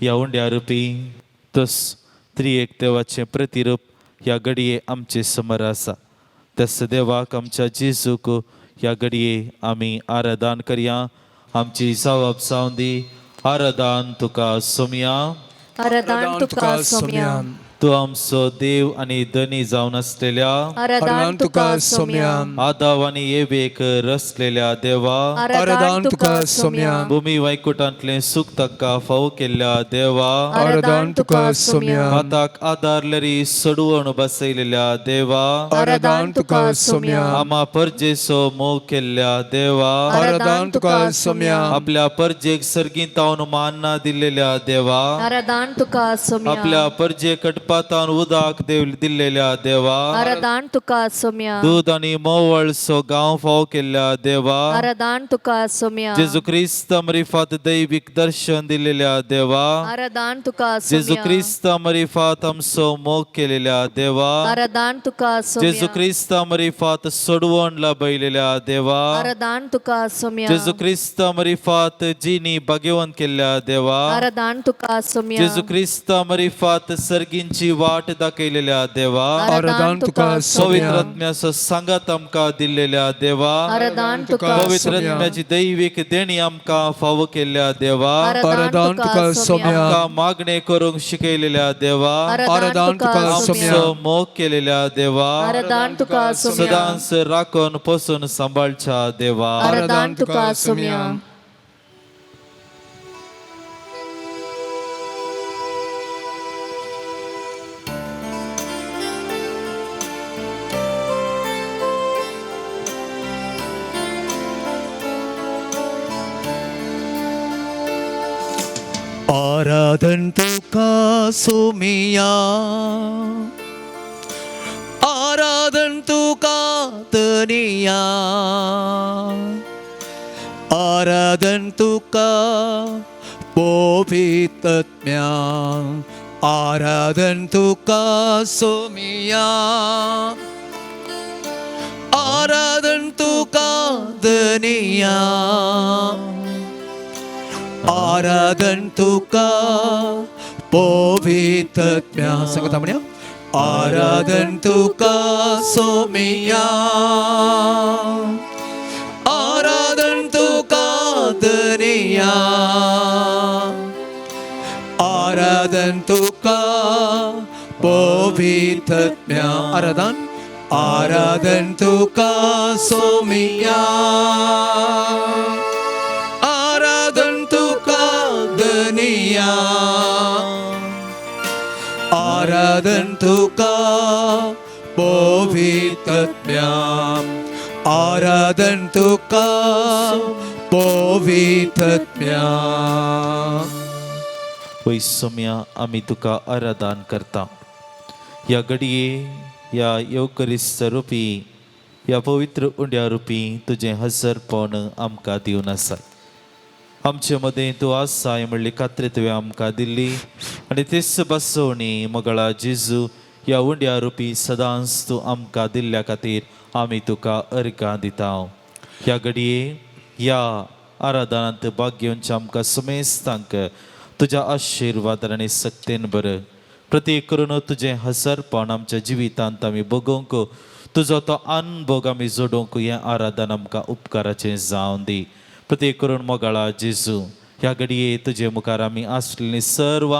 ह्या उंड्या रुपी तस त्रिएक देवाचें प्रतिरूप ह्या घडये आमचे समोर आसा. त्याच देवाक आमच्या जेजूक ह्या घडये आमी आराधन करया. आमची जावप जावं दी. आराधन तुका सोमया. आराधन तुका सोम्या. तूं आमचो देव आनी धनी जावन आसलेल्या आराधन तुका सोम्या. आदाव आनी एवेक रचलेल्या देवा, आराधन तुका सोम्या. भूमी वैकुटांतलें सूख ताका फावो केल्ल्या देवा, आराधन तुका सोम्या. हाताक आदारलेरी सडवण बसयलेल्या देवा, आराधन तुका सोम्या. आमा परजेचो मोग केल्ल्या देवा, आराधन तुका सोम्या. आपल्या परजेक सर्गींतावन मान्ना दिल्लेल्या देवा, आराधन तुका सोम्या. आपल्या परजे कटपातान उदक देव दिल्लेल्या देवा, आराधन तुका सोम्या. दूद आनी मोवळसो गांव फावो केल्ल्या देवा, आराधन तुका सोम्या. जेजू क्रिस्त मरिफात दैवीक दर्शन दिल्लेल्या देवा, आराधन तुका जेजू सोम्या. क्रिस्त मरिफात आमचो मोग केलेल्या देवा, आराधन तुका जेजू सोम्या. क्रिस्त मरिफात सोडवण लाभयलेल्या देवा, आराधन तुका सोम्या. जेजू क्रिस्त मरिफात जिनी भाग्यवंत केल्ल्या देवा, आराधन तुका सोम्या. जेजू क्रिस्त मरिफात सर्गींची वाट दाखयलेल्या देवा, आराधन तुका पवित्र सोम्या. आत्म्याचो सांगात आमकां दिल्लेल्या देवा, आराधन तुका पवित्र सोम्या. आत्म्याची दैवीक देणी आमकां फावो केल्ल्या देवा, आराधन तुका सोम्या. आमकां मागणे करूंक शिकयलेल्या देवा, आराधन तुका सोम्या. आमचो मोग केलेल्या देवा, आराधन तुका सोम्या. सदांच राखून पोसून सांबाळच्या देवा. आराधन तुका सोम्या. आराधन तुका सोमिया, आराधन तुका तनिया, आराधन तुका पोपितत्म्या, आराधन तुका सोमिया, आराधन तुका दनिया, आराधन तुका पवित्रत्म्या. सांगता म्हणया, आराधन तुका सोमिया, आराधन तुका दनिया, आराधन तुका पवित्रत्म्या. आराधन आराधन तुका सोमिया, आराधन तुका दनिया, आराधन तुका पवित्रत्म्या, आराधन तुका पवित्रत्म्या. वय सोम्या, आमी तुका आराधन करता. ह्या घडये ह्या येवकरिस्त रुपी ह्या पवित्र उंड्या रुपी तुजें हजरपण आमकां दिवन आसा. आमचे मदें तूं आसाय म्हणली खात्री तुवें आमकां दिल्ली आनी तेच बसवणी मगळा जेजू ह्या उंड्या रुपी सदांच तूं आमकां दिल्ल्या खातीर आमी तुका अर्गां दिता. ह्या घडये ह्या आराधनांत भाग घेवच्या आमकां समेस्तांक तुज्या आशिर्वादान आनी सक्तेन बरं प्रत्येक करून तुजें हसरपण आमच्या जिवितांत आमी बगोवंक, तुजो तो अनभोग आमी जोडोवंक हें आराधन आमकां उपकाराचें जावन दी. प्रत्येक करून मोगाळा जेजू, ह्या घडये तुजे मुखार आमी आसलेलीं सर्व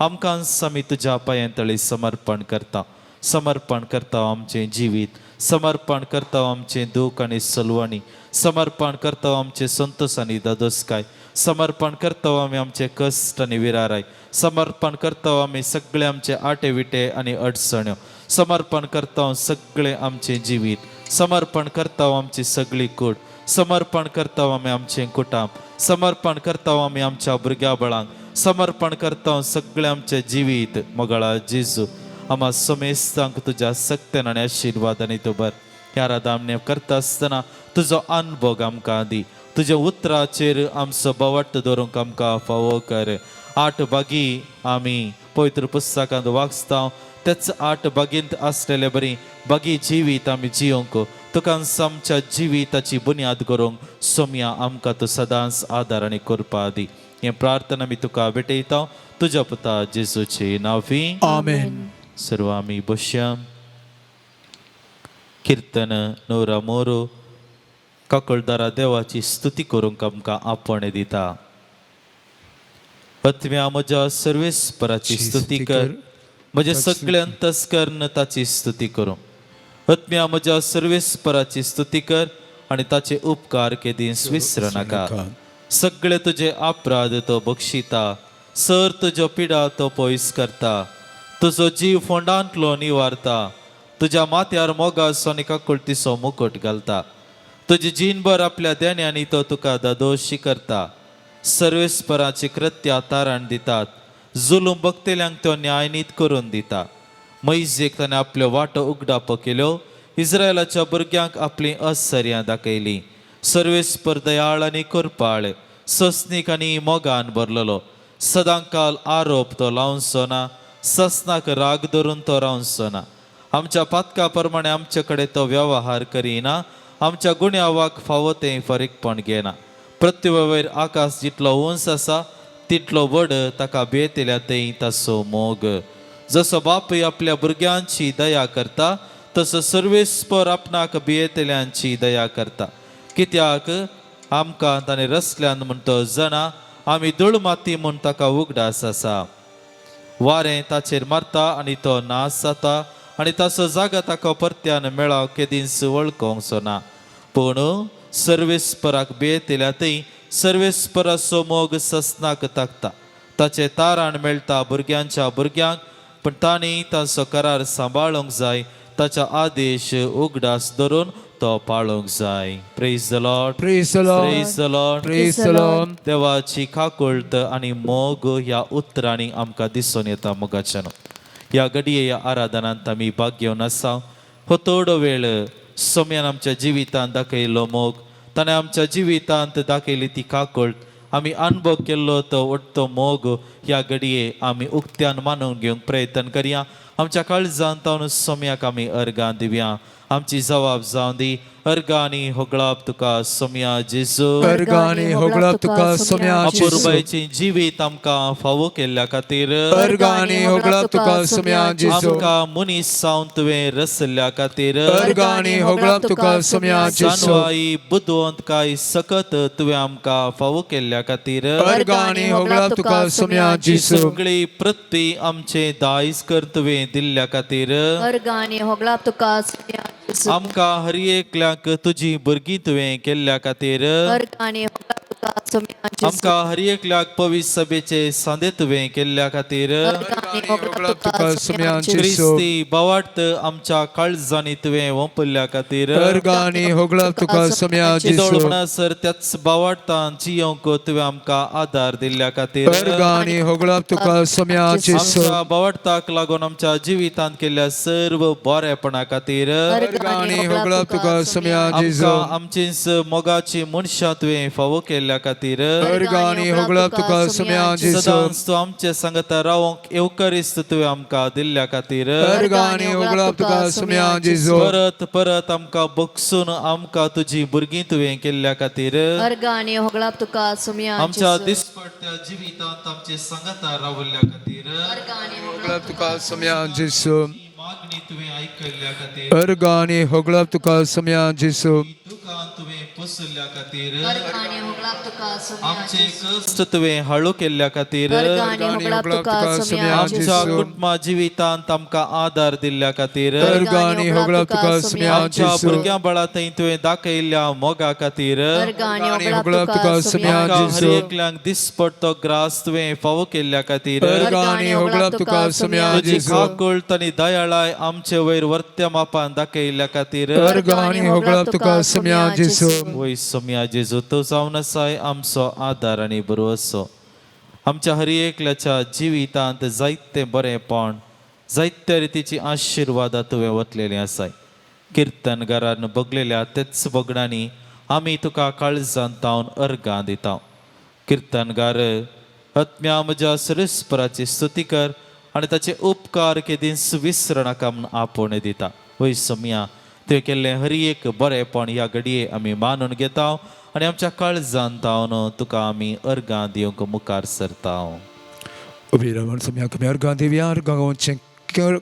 आमकां आमी तुज्या पांयां तळी समर्पण करता. समर्पण करता आमचें जिवीत, समर्पण करता आमचें दूख आनी सलवणी, समर्पण करता आमचें संतोष आनी दादोसकाय, समर्पण करता आमी आमचे कश्ट आनी विराराय, समर्पण करता आमी सगळे आमचे आटे विटे आनी अडचण्यो, समर्पण करता सगळें आमचें जिवीत, समर्पण करता आमची सगळी कूड, समर्पण करता आमी आमचें कुटाम, समर्पण करता आमी आमच्या भुरग्या बळांक, समर्पण करता सगळें आमचें जिवीत. मोगाळा जेजू, आमा समेस्तांक तुज्या सक्तेन आनी आशिर्वादांनी तूं बर. ह्या राधामने करता आसतना तुजो अनभोग आमकां दी. तुज्या उतराचेर आमचो बवट्ट दवरूंक आमकां फावो कर. आठ बागी आमी पवित्र पुस्तकांत वाचता, तेच आठ बागींत आसलेले बरी बागी जिवीत आमी जियोंक तुका आमच्या जिविताची बुन्याद करूंक सोम्या आमकां तूं सदांच आदार आनी करपा दी. हें प्रार्थना आमी तुका भेटयता तुज्या पुता जेजूचे नांवी. आमेन. सर्व आमी बसया. किर्तन नोरा मोरो काकळदारा देवाची स्तुती करूंक आमकां आपोवणें दिता. आत्म्या म्हज्या सर्वेस्पराची स्तुती कर, म्हजें सगळें अंतस्कर्ण ताची स्तुती करूं. आत्म्या म्हज्या सर्वेस्पराची स्तुती कर आनी ताचे उपकार केदींच विसर नाका. सगळे तुजे अपराध तो बक्षिता, सर तुज्यो पिडा तो पयस करता, तुजो जीव फोंडांतलो निवारता, तुज्या माथ्यार मोगाचो आनी काकुळतीचो मुकुट घालता, तुजी जीणभर आपल्या देण्यांनी तो तुका दादोशी करता. सर्वेस्पराची कृत्या तारण दितात, जुलूम बघतल्यांक तो न्यायनीत करून दिता. मैजेक ताणें आपल्यो वाटो उगडापो केल्यो, इस्रायलाच्या भुरग्यांक आपलीं असर्यां दाखयलीं. सर्वेस्पर दयाळ आनी कृपाळ, सस्नीक आनी मोगान भरलेलो, सदांकाल आरोप तो लावचो ना, ससनाक राग धरून तो रावचो ना. आमच्या पातका प्रमाणे आमचे कडेन तो व्यवहार करिना, आमच्या गुन्यांवाक फावो तें फारीकपण घेना. पृथ्वीवयर आकाश जितलो उंच आसा तितलो व्हड ताका भियेतल्या थंय ताचो मोग. जसो बापूय आपल्या भुरग्यांची दया करता तसो सर्वेस्पर आपणाक भियेतल्यांची दया करता. कित्याक आमकां ताणें रसल्यान म्हूण तो जाणा, आमी धूळ माती म्हूण ताका उगडास आसा. वारें ताचेर मारता आनी तो नाश जाता आनी ताचो जागा ताका परत्यान मेळाव केदींच वळखोंकचो ना. पूण सर्वेस्पराक भियेतल्या थंय सर्वेस्पराचो मोग ससनाक ताकता. ताचें तारण मेळटा भुरग्यांच्या भुरग्यांक, पूण तांणी तांचो करार सांबाळूंक जाय, ताचो आदेश उगडास धरून तो पाळूंक जाय. Praise the Lord. Praise the Lord. Praise the Lord. Praise the Lord. देवाची काकुळट आनी मोग ह्या उतरांनी आमकां दिसून येता. मोगाच्यान ह्या घडये ह्या आराधनांत आमी भाग घेवन आसा. हो थोडो वेळ सोम्यान आमच्या जिवितांत दाखयल्लो मोग, ताणें आमच्या जिवितांत दाखयली ती काकुळट, आमी अनुभव केल्लो तो ओट्टो मोग ह्या घडये आमी उक्त्यान मानून घेवंक प्रयत्न करया. आमच्या काळजांत तावन सोम्याक आमी अर्गां दिवया. आमची जबाब जावं दी. अर्गां आनी होगळाप तुका सोम्या जेजू. अर्गां होगळप तुका सोम्या जेजू. अपुरबायचें जिवीत आमकां फावो केल्ल्या खातीर. अर्गां होगळप तुका सोम्या जेजू. आमकां मनीस जावन तुवें रसल्या खातीर. अर्गां होगळप तुका सोम्या जेजू. जानवाई बुदवंतकाय सकत तुवें आमकां फावो केल्ल्या खातीर. अर्गां होगळप तुका सोम्या जेजू. सगळी पृथ्वी आमचें दायज कर तुवें दिल्ल्या खातीर. अर्गां होगळप तुका सोम्या जेजू. आमकां हर एकल्याक तुजी भुरगीं तुवें केल्ल्या खातीर. अर्गां होगळप तुका सोम्या जेजू. आमकां हर एकल्याक पवित्र सभेचे सांदे तुवें केल्ल्या खातीर. अर्गां होगळप तुका सोम्या जेजू. क्रिस्ती बावार्थ आमच्या काळजांनी तुवें वंपल्ल्या खातीर. अर्गां होगळप तुका सोम्या चिदोळ जेजू. म्हणसर त्याच बावार्थान जियोंक तुवें आमकां आदार दिल्ल्या खातीर. अर्गां होगळप तुका सोम्या जेजू. आमच्या बावार्थाक लागून आमच्या जिवितांत केल्ल्या सर्व बरेपणा खातीर. अर्गां होगळप तुका सोम्या जेजू. आमकां आमचीच मोगाची मनशां तुवें फावो केल्ल्या खातीर. अर्गां होगळप तुका सोम्या जेजू. सदांच तूं आमचे सांगता रावंक येवकरिस्त तुवें आमकां दिल्ल्या खातीर. अर्गां होगळप तुका सोम्या जेजू. परत परत आमकां बगसून आमकां तुजी भुरगीं तुवें केल्ल्या खातीर. अर्गां होगळप तुका सोम्या आमच्या जेजू. दिसपट्ट्या जिवितांत आमचे सांगता रावल्ल्या खातीर. अर्गां होगळप तुका सोम्या जेजू. ही मागणी तुवें आयकल्ल्या खातीर. अर्गां होगळप तुका सोम्या जेजू. ही दुकान तुवें पोसल्ल्या खातीर. अर्गां होगळप तुका सोम्या आमचे कश्ट तुवें हाळू केल्ल्या खातीर. अर्गां होगळप तुका सोम्या आमच्या जेजू. कुटुंबा जिवितांत आमकां आदार दिल्ल्या खातीर. अर्गां होगळप तुका सोम्या आमच्या जेजू. भुरग्यां बळा थंय तुवें दाखयल्ल्या मोगा खातीर. अर्गां होगळप तुका सोम्या आमकां हर जेजू. एकल्यांक दिसपट्टो ग्रास तुवें फावो केल्ल्या खातीर. अर्गां होगळप तुका सोम्या तुजी जेजू. काकुळट आनी दयाळाय आमचे वयर वर्त्या मापान दाखयल्ल्या खातीर. अर्गां होगळप तुका सोम्या जेजू. वय सोम्या जेजू, तो जावन आसाय आमचो आदार आनी भरवसो. आमच्या हर एकल्याच्या जिवितांत जायते बरेंपण, जायते रितीची आशिर्वादां तुवें वतलेलीं आसाय. किर्तनगारान बगलेल्या तेच बगडांनी आमी तुका काळजांत तावन अर्गां दिता. किर्तनगार आत्म्या म्हज्या सरेस्पराची स्तुती कर आनी ताचे उपकार केदींच विसर नाका म्हूण आपोवणें दिता. वय सोम्या, तुवें केल्लें हर एक बरेंपण ह्या घडये आमी मानून घेता आनी आमच्या काळजान तावन तुका आमी अर्गां दिवंक मुखार सरता. उबी रावन सोम्याक आमी अर्गां दिवया. अर्गां गावचें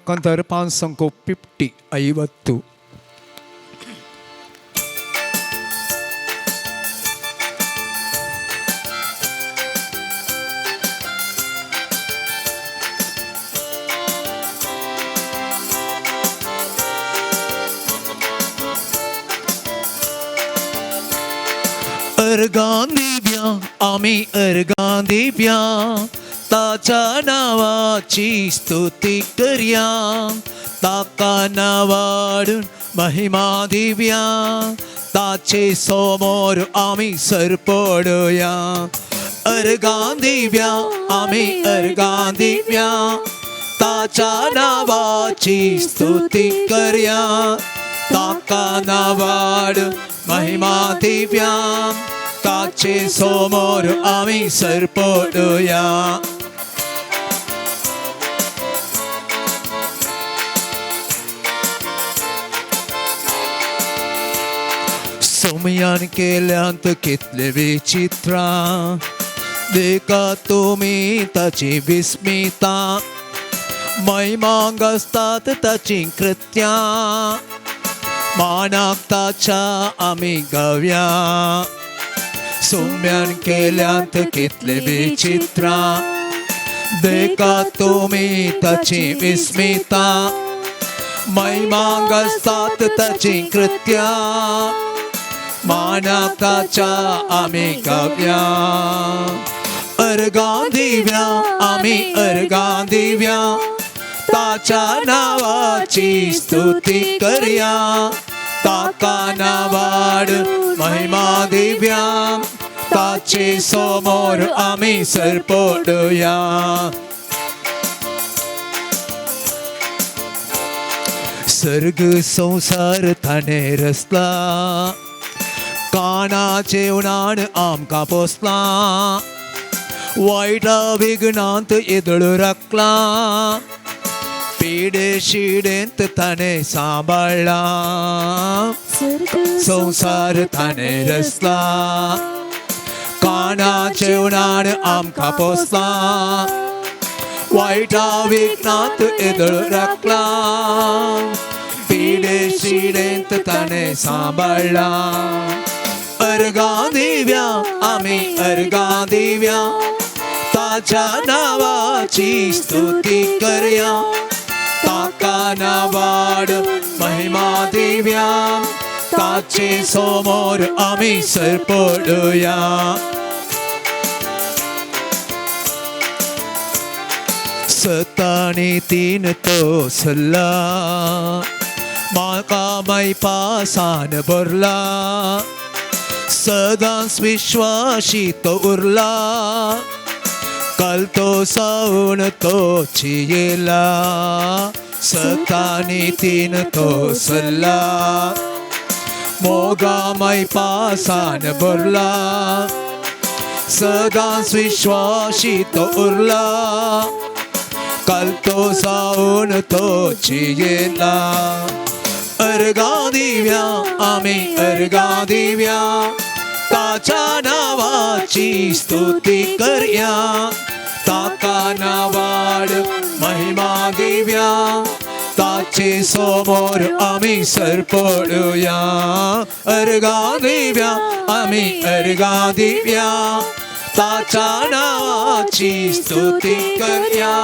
कांतार 550 ಐವತ್ತು. अर्गां दिव्या आमी अर्गां दिव्या, ताच्या नांवाची स्तुती करया, ताका नांवाडून महिमा दिव्या, ताचे समोर आमी सरपडया. अर्गां दिव्या आमी अर्गां दिव्या, ताच्या नांवाची स्तुती करया, ताका नांवाडून महिमा दिव्या, ताचे समोर आमी सरपडया. सोमयान केल्यांत कितले विचित्रां, देखा तुमी ताची विस्मिता, महिमांग आसतात ताची कृत्यां, मानाक ताच्या आमी गावया. सोम्यान केल्यांत कितले विचित्रां, देखा तुमी ताची विस्मिता, महिमांग आसतात ताची कृत्यां, मानाक ताच्या आमी गावया. अर्गां दिव्या आमी अर्गां दिव्या, ताच्या नांवाची स्तुती करया, ताका नांवाड महिमा दिव्या, ताचे समोर आमी सरपडया. सर्ग संसार ताणें रचला, काना जेवणान आमकां पोसला, वायटा विघ्नांत येदळ राखला, पिडे शिडेंत ताणें सांबाळ्ळा. संसार ताणें रचला, काना जेवणान आमकां पोसला, वायटा विघ्नांत येदळ राखला, पिडे शिडेंत ताणें सांबाळ्ळा. अर्गां दिव्या आमी अर्गां दिव्या, ताच्या नांवाची स्तुती करया, ताका नांवाड महिमा दिव्या, ताचे समोर आमी सरपडया. सतानी तीन तो सल्ला, म्हाका मैपासान भरला, सदांच विश्वाशी तो उरला, काल तो सावन तो चियेला. सतानी तीन तो सल्ला, मोगा मैपासान भरला, सदांच विश्वाशी तो उरला, काल तो सावन तो चियेला. अर्गां दिव्या आमी अर्गां दिव्या, ताच्या नांवाची स्तुती करया, ताका नांवाड महिमा दिव्या, ताचे समोर आमी सरपडया. अर्गां दिव्या आमी अर्गां दिव्या, ताच्या नांवाची स्तुती करया,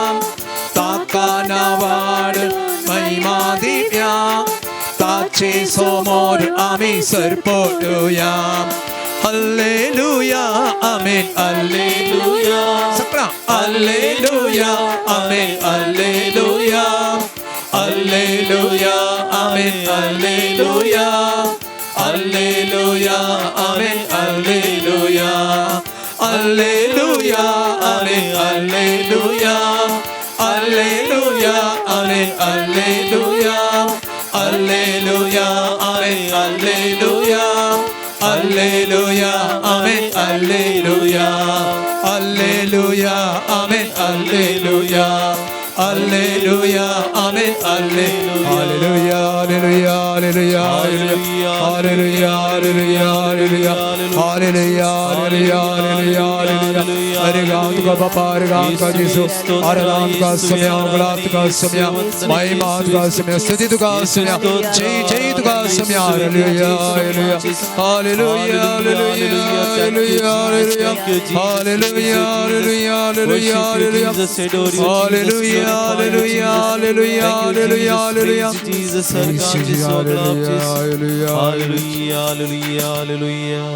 ताका नांवाड महिमा दिव्या, ताचे समोर आमी सरपडया. Hallelujah amen hallelujah, सकळा hallelujah amen hallelujah, hallelujah amen hallelujah, hallelujah amen hallelujah, hallelujah amen hallelujah, hallelujah amen hallelujah, hallelujah amen hallelujah, hallelujah amen hallelujah, hallelujah amen hallelujah, hallelujah amen hallelujah. Hallelujah, hallelujah, hallelujah, hallelujah, hallelujah, hallelujah, hallelujah, hallelujah. अर्गां तुका बापा, अर्गां तुका जेजू, आराधना तुका सोम्या, होगळाप तुका सोम्या, महिमा तुका सोम्या, स्तुती तुका सोम्या, जय जय तुका Saumya. Hallelujah, hallelujah, hallelujah, hallelujah, hallelujah, hallelujah, hallelujah, hallelujah, hallelujah, hallelujah, hallelujah, hallelujah, hallelujah. Jesus, hallelujah, hallelujah. Hallelujah, hallelujah, hallelujah.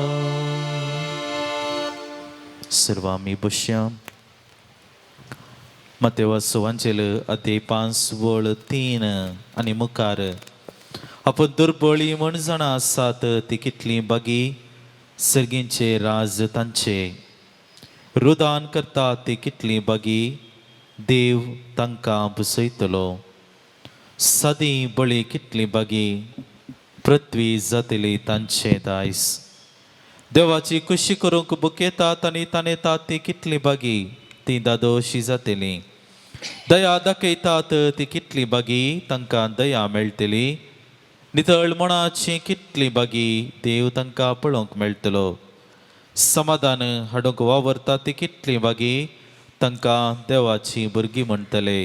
सर्व आमी बसया. मातेवा सुवांचेल अध्याय 5 वळ 3 आनी मुखार आपण दुर्बळी म्हण जाणां आसात ती कितली बागी, सर्गींचे राज तांचे. रुदान करता ती कितली बागी, देव तांकां बसयतलो. सदी बळी कितली बागी, पृथ्वी जातली तांचे दायस. देवाची खुशी करूंक बुकेतात आनी ताणेतात ती कितली बागी, ती दादोशी जातली. दया दाखयतात ती कितली बागी, तांकां दया मेळटली. नितळ मनाची कितली बागी, देव तांकां पळोवंक मेळटलो. समाधान हाडूंक वावरता ती कितली बागी, तांकां देवाची भुरगीं म्हणटले.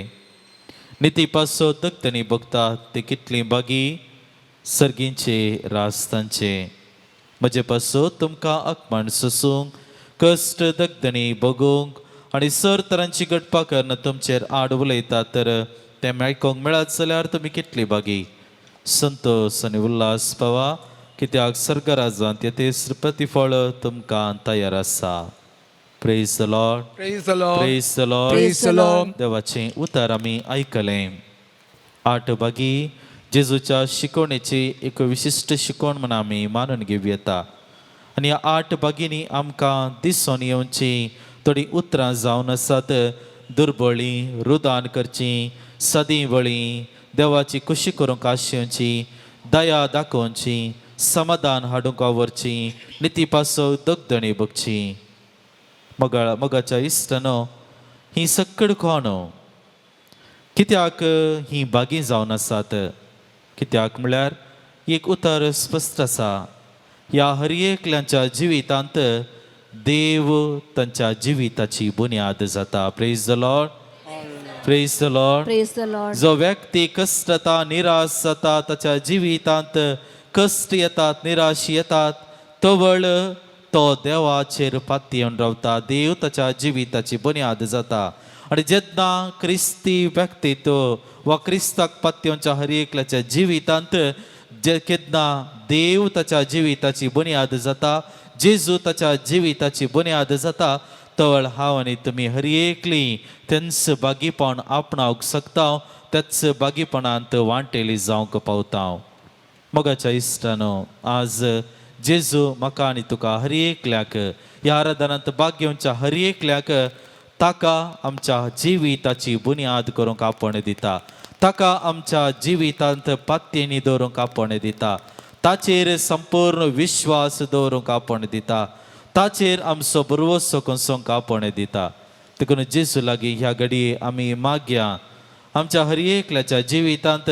निती पासो दगतनी बगता ती कितली बागी, सर्गींचे राज तांचे. म्हजे पासत तुमकां अपमान सोसूंक, कश्ट दगदणी भोगूंक आनी सर तरांची घडपा करून तुमचेर आड उलयतात तर तें मेळकोंक मेळत जाल्यार तुमी कितली बागी. संतोश आनी उल्हास पावा, कित्याक सर्गराजांत येतेस प्रतिफळ तुमकां तयार आसा. Praise the Lord. Praise the Lord. Praise the Lord. Praise the Lord. देवाचें उतर आमी आयकलें. आठ बागी जेजूच्या शिकवणेची एक विशिश्ट शिकवण म्हण आमी मानून घेवं येता आनी ह्या आठ बागींनी आमकां दिसून येवची थोडीं उतरां जावन आसात: दुर्बळी, रुदान करची, सदीं बळी, देवाची खुशी करूंक आशेवची, दया दाखोवची, समाधान हाडूंक वावरची, निती पासो दगदणी बगची. मगा मगाच्या इश्टानो, ही सक्कड कोण कित्याक ही बागीं जावन आसात? कित्याक म्हळ्यार एक उतर स्पश्ट आसा, ह्या हर एकल्याच्या जिवितांत देव तांच्या जिविताची बुन्याद जाता. Praise the Lord. Praise the Lord. Praise the Lord. जो व्यक्ती कश्टता, निराश जाता, ताच्या जिवितांत कश्ट येतात, निराश येतात, तवळ तो देवाचेर पातयेवन रावता. देव ताच्या जिविताची बुन्याद जाता. आनी जेन्ना क्रिस्ती व्यक्तित्व वा क्रिस्ताक पातयेवच्या हर एकल्याच्या जिवितांत जे केन्ना देव ताच्या जिविताची बुन्याद जाता, जेजू ताच्या जिविताची बुन्याद जाता, तवळ हांव आनी तुमी हर एकली तेंच बागीपण आपणावंक शकता, त्याच बागीपणांत वांटेली जावंक पावता. मोगाच्या इश्टानो, आज जेजू म्हाका आनी तुका हर एकल्याक, ह्या आराधनांत भाग घेवच्या हर एकल्याक ताका आमच्या जिविताची बुन्याद करूंक आपोवणें दिता. ताका आमच्या जिवितांत पातयेनी दवरूंक आपोवणें दिता. ताचेर संपूर्ण विश्वास दवरूंक आपोवणें दिता. ताचेर आमचो भरवसो कोसोंक आपोवणें दिता. देखून जेजू लागीं ह्या घडये आमी मागया, आमच्या हर एकल्याच्या जिवितांत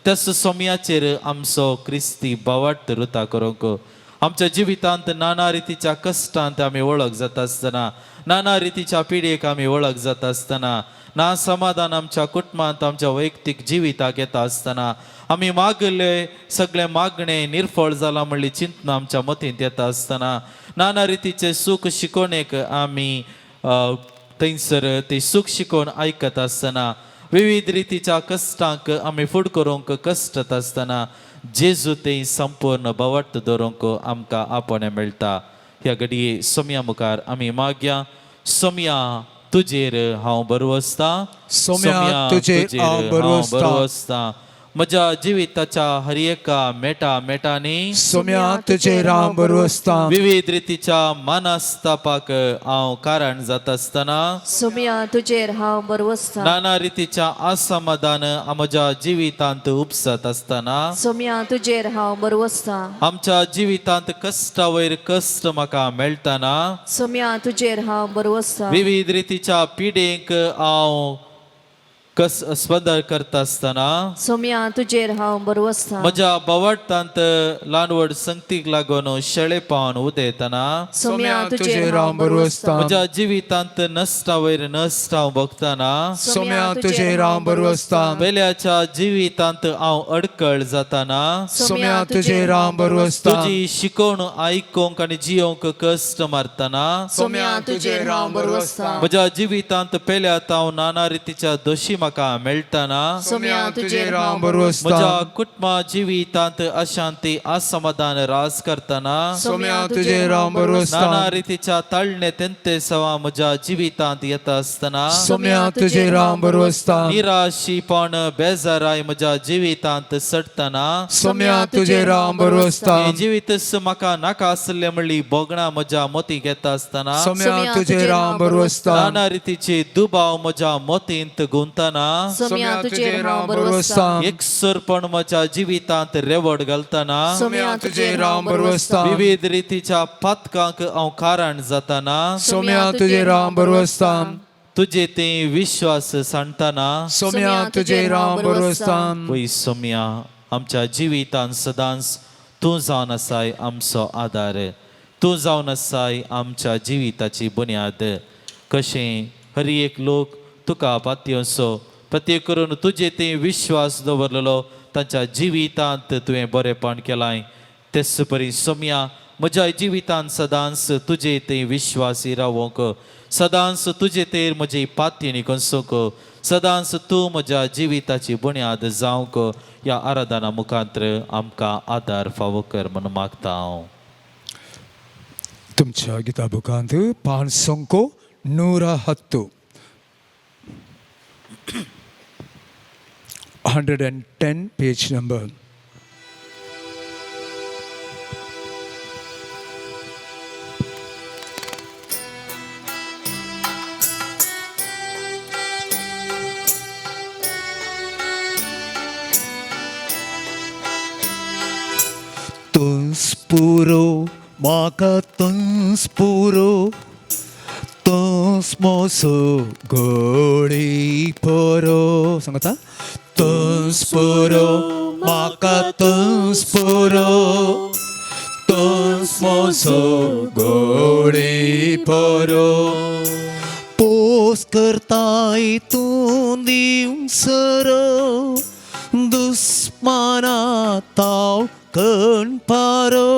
त्याच सोमयाचेर आमचो क्रिस्ती भावार्थ रुता करूंक. आमच्या जिवितांत नाना रितीच्या कश्टांत आमी वळख जाता आसतना, नाना रितीच्या पिडयेक आमी वळख जाता आसतना, ना समाधान आमच्या कुटुंबांत, आमच्या वैयक्तीक जिविताक येता आसतना, आमी मागले सगळे मागणे निर्फळ जाला म्हणली चिंतना आमच्या मतींत येता आसतना, नाना रितीचे सूख शिकवणेक आमी थंयसर ते सूख शिकोवन आयकत आसतना, विविध रितीच्या कश्टांक आमी फुड करूंक कश्टत आसतना, जेजू ते संपूर्ण भावार्थ दवरूंक आमकां आपोवणें मेळटा. ह्या घडये सोमया मुखार आमी मागया. सोमया, तुजेर हांव भरवसतां. सोम्या, तुजेर हांव भरवसतां. भरवसतां. म्हज्या जिविताच्या हर एका मेटा मेटांनी सोम्या, तुजेर हांव भरवसतां. विविध रितीच्या मनस्तापाक हांव कारण जाता आसतना, सोम्या, तुजेर हांव भरवसतां. नाना रितीच्या असमाधान म्हज्या जिवितांत उपसत आसतना, सोम्या, तुजेर हांव भरवसतां. आमच्या जिवितांत कश्टा वयर कश्ट म्हाका मेळटना, सोम्या, तुजेर हांव भरवसतां. विविध रितीच्या पिडेंक हांव कस स्पंदन करता आसतना सोम्या तुजेर हांव बरवसता. म्हज्या बवाडटांत ल्हान व्हड संगतीक लागून शेळे पावन उदयतना सोम्या तुजेर हांव बरवसता. म्हज्या जिवितांत नश्टा वयर नश्ट हांव भोगतना सोम्या तुजेर हांव बरवसता. पेल्याच्या जिवितांत हांव अडकळ जातना सोम्या तुजेर हांव बरवसता. तुजी शिकवण आयकूंक आनी जियोंक कश्ट मारतना सोम्या तुजेर हांव बरवसता. म्हज्या जिवितांत पेल्यात हांव नाना रितीच्या दोशी म्हाका मेळटना सोम्या तुजेर हांव बरवसता. म्हज्या कुटुंबा जिवितांत अशांती असमाधान रास करतना सोम्या तुजेर हांव बरवसता. नाना रितीच्या ताळणे तेंते सवा म्हज्या जिवितांत येता आसतना सोम्या तुजेर हांव बरवसता. निराशीपण बेजाराय म्हज्या जिवितांत सडटना सोम्या तुजेर हांव बरवसता. हें जिवीतच म्हाका नाका आसलें म्हणली भोगणां म्हज्या मोतीक येता आसतना सोम्या तुजेर हांव बरवसता. नाना रितीचे दुबाव म्हज्या मोतींत गुंतना सोम्या तुजेर हांव बरवसता. एकसुरपण म्हज्या जिवितांत रेवड घालतना सोम्या तुजेर हांव बरवसता. विविध रितीच्या पातकांक हांव कारण जातना सोम्या तुजेर हांव बरवसता. तुजे ते विश्वास सांडतना सोम्या तुजेर हांव बरवसता. पय सोम्या आमच्या जिवितांत सदांच तूं जावन आसाय आमचो आदार, तूं जावन आसाय आमच्या जिविताची बुन्याद. कशें हर एक लोक तुका पातयेवचो प्रत्येक करून तुजे ते विश्वास दवरलेलो तांच्या जिवितांत तुवें बरेपण केलां. तेच परी सोम्या म्हज्या जिवितांत सदांच तुजे ते विश्वासी रावोंक, सदांच तुजे तेर म्हजी पातयेणी कोसूंक, सदांच तूं म्हज्या जिविताची बुन्याद जावंक ह्या आराधना मुखांत्र आमकां आदार फावो कर म्हूण मागता हांव. तुमच्या गीता बुकांत पान संको 110, 110 पेज नंबर. तुंस पुरो म्हाका तुंस पुरो तुंस मोसो गोडी पुरो सांगता तुंस पुरो म्हाका तुंस पुरो तुंस मोसो गोडी पुरो पोस करताय तूं दिवंक सरो दुस्माना ताव कण पारो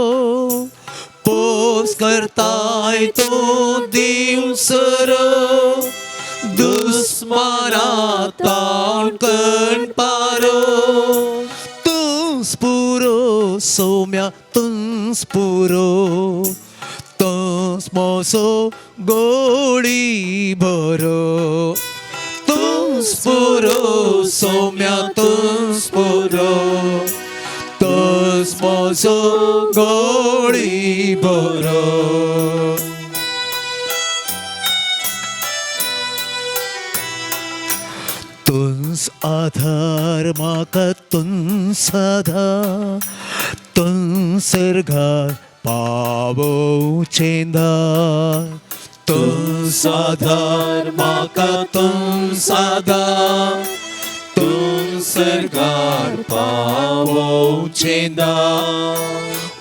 पोस करताय तूं दिवंक सरो दुस्माना ताव कण पारो तुंस पुरो सोम्या तुंस पुरो तुंस मोसो गोडी भरो तुंस पुरो सोम्या तुंस पुरो तुंस मोसो गोडी भरो. तुंस आधार म्हाका तुंस आधार तुंस सर्गार पावोवचें दार तुंस आधार म्हाका तुंस आधार तुंस सर्गार पावोवचें दार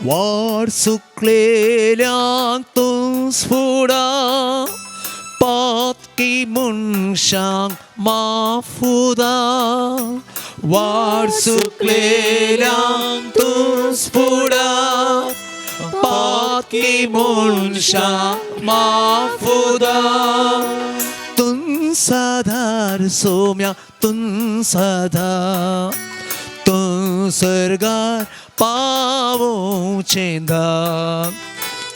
वाट सुकलेल्यांक तुंस फुडा पातकी मनशांक माफुदा वाट सुकलेल्यांक तुंस फुडा पातकी मनशांक माफुदा तुंस आधार सोम्या तुंस आधार तूं सर्गार पावोवचें दार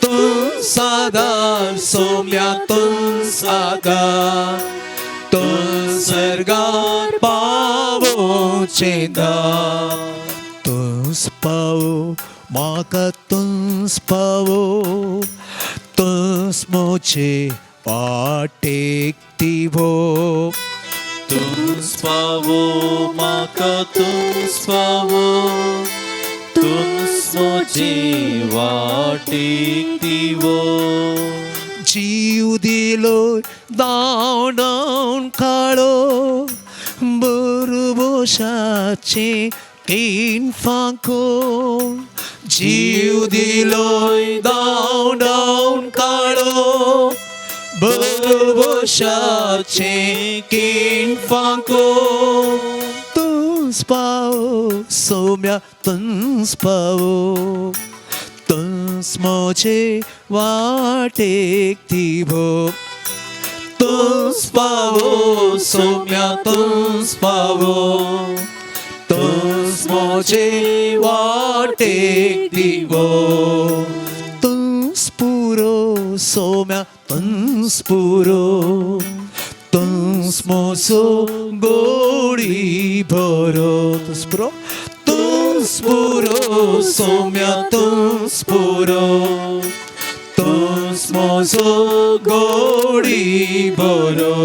तूं सादार सोम्या तूं सादार तूं सर्गार पावोवचें दार तुंस पावो म्हाका तुंस पावो तुंस मोचे वाटेक दिवो तुंस पावो म्हाका तुंस पावो तुंस म्हजी वाटेक दिवो जीव दिलो धांवडावन काळो बरोबशाचे तीन फांको जीव दिलोय धांव धांवन काडो बरोबशाचे तीन फांको तुस पावो सोम्या तुस पावो तुस मोजे वाटेक दिवो तुस पावो सोम्या तुस पावो तुस मोजे वाटेक दिवो तुस पुरो सोम्या तुस पुरो तुस मोसो गोडी भरो तुस पुरो तुस पुरो सोम्या तुस पुरो तुस मोसो गोडी भरो.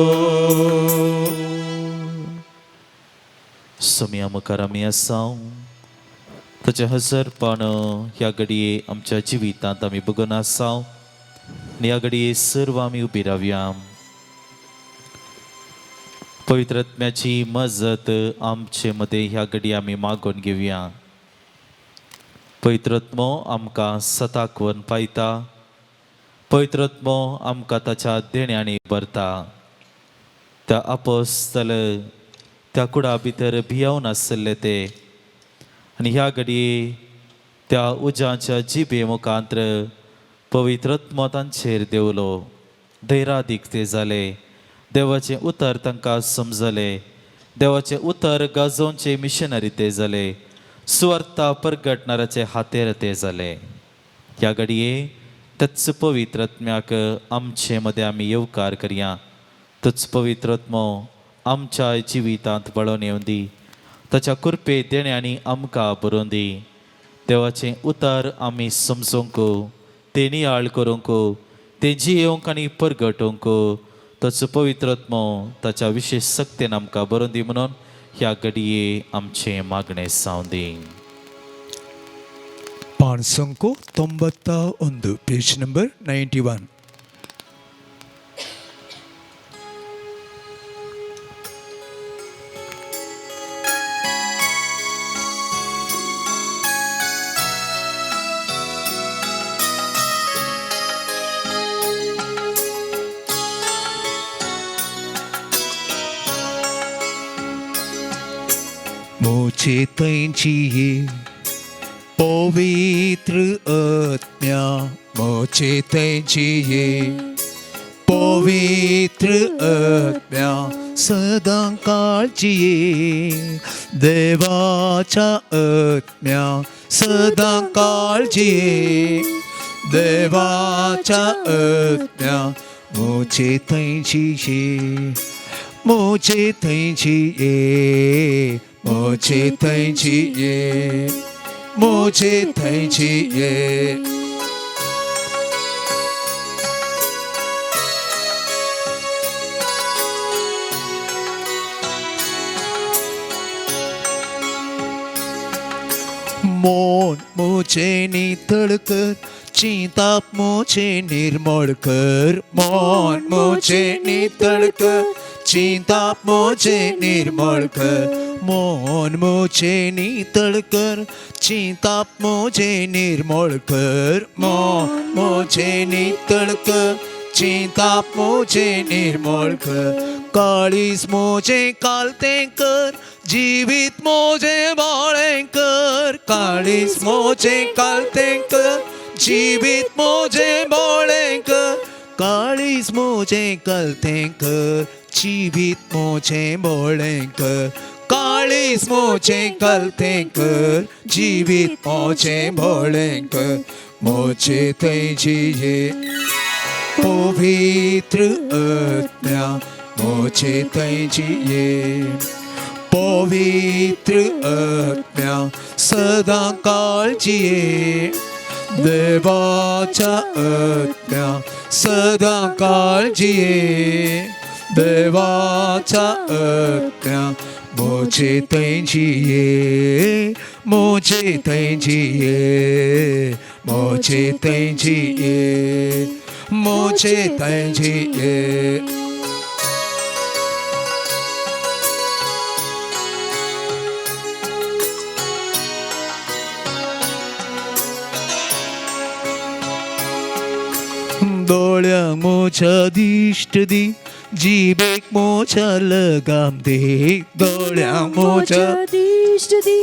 सोम्या मुखार आमी आसा ताचें हजरपण ह्या घडये आमच्या जिवितांत आमी बगून आसा आनी ह्या घडये सर्व आमी उबी रावया. पवित्र आत्म्याची मजत आमचे मदें ह्या घडये आमी मागून घेवया. पवित्र आत्मो आमकां सताक व्हरून पायता. पवित्र आत्मो आमकां ताच्या देण्यांनी भरता. त्या आपोस्तल त्या कुडा भितर भियोवन आसले ते आनी ह्या घडये त्या उज्याच्या जिबे मुखांत्र पवित्र आत्मो तांचेर देंवलो. धैरादीक ते जाले. देवाचें उतर तांकां समजलें. देवाचें उतर गाजोवचे मिशनरी ते जाले. सुवार्ता परगटणाराचे हातेर ते जाले. ह्या घडये तच पवित्र आत्म्याक आमचे मदें आमी येवकार करया. तच पवित्र आत्मो आमच्या जिवितांत बळोवन येवं दी. ताच्या कृपे देण्यांनी आमकां बरोवन दी. देवाचें उतर आमी समजूंक, तें नियाळ करूंक, तें जियेवंक आनी परगटोवंक ताचो पवित्र आत्मो ताच्या विशेश सक्तेन आमकां बरोवन दी म्हणून ह्या घडये आमचें मागणें जावं दी. ಪಾನ್ಸಂಕು 91, ಪೇಜ್ ನಂಬರ್ 91. मोचे थंयची पवित्र आत्म्या मोचे थंयची पवित्र आत्म्या सदां काळजी देवाच्या आत्म्या सदां काळजी देवाच्या आत्म्या मोचे थंयची मोचे थंयची मोचे थंयची मोचे थंयची. मोन मोचे नितळ कर चिंताप मोचे निर्मळ कर मोन मोचे नितळ कर चिंताप मोचे निर्मळ कर मोन मोचे नितळ कर चिंताप मोचे निर्मळ कर मोन मोचे नितळ कर चिंताप मोचे निर्मळ कर काळीस मोचे कालते कर जिवीत मोजे बोळें कर काळीस मोजे कालते कर जिवीत मोजे बोळें कर काळीस मोजे कालते कर जिवीत मोजे बोळें कर काळीस मोजे कालते कर जिवीत मोजे बोळें कर मोजे थंयची पवित्र आत्म्या मोचे थंयची पवित्र आत्म्या सदां काळजी देवाच्या आत्म्या सदां काळजी देवाच्या आत्म्या मोचे थंयची मोचे थंयची मोचे थंयची मोचे थंयची. मोजा दिश्ट दी, जिबेक मोजा लगाम दे, दोळ्यांक मोजा दिश्ट दी,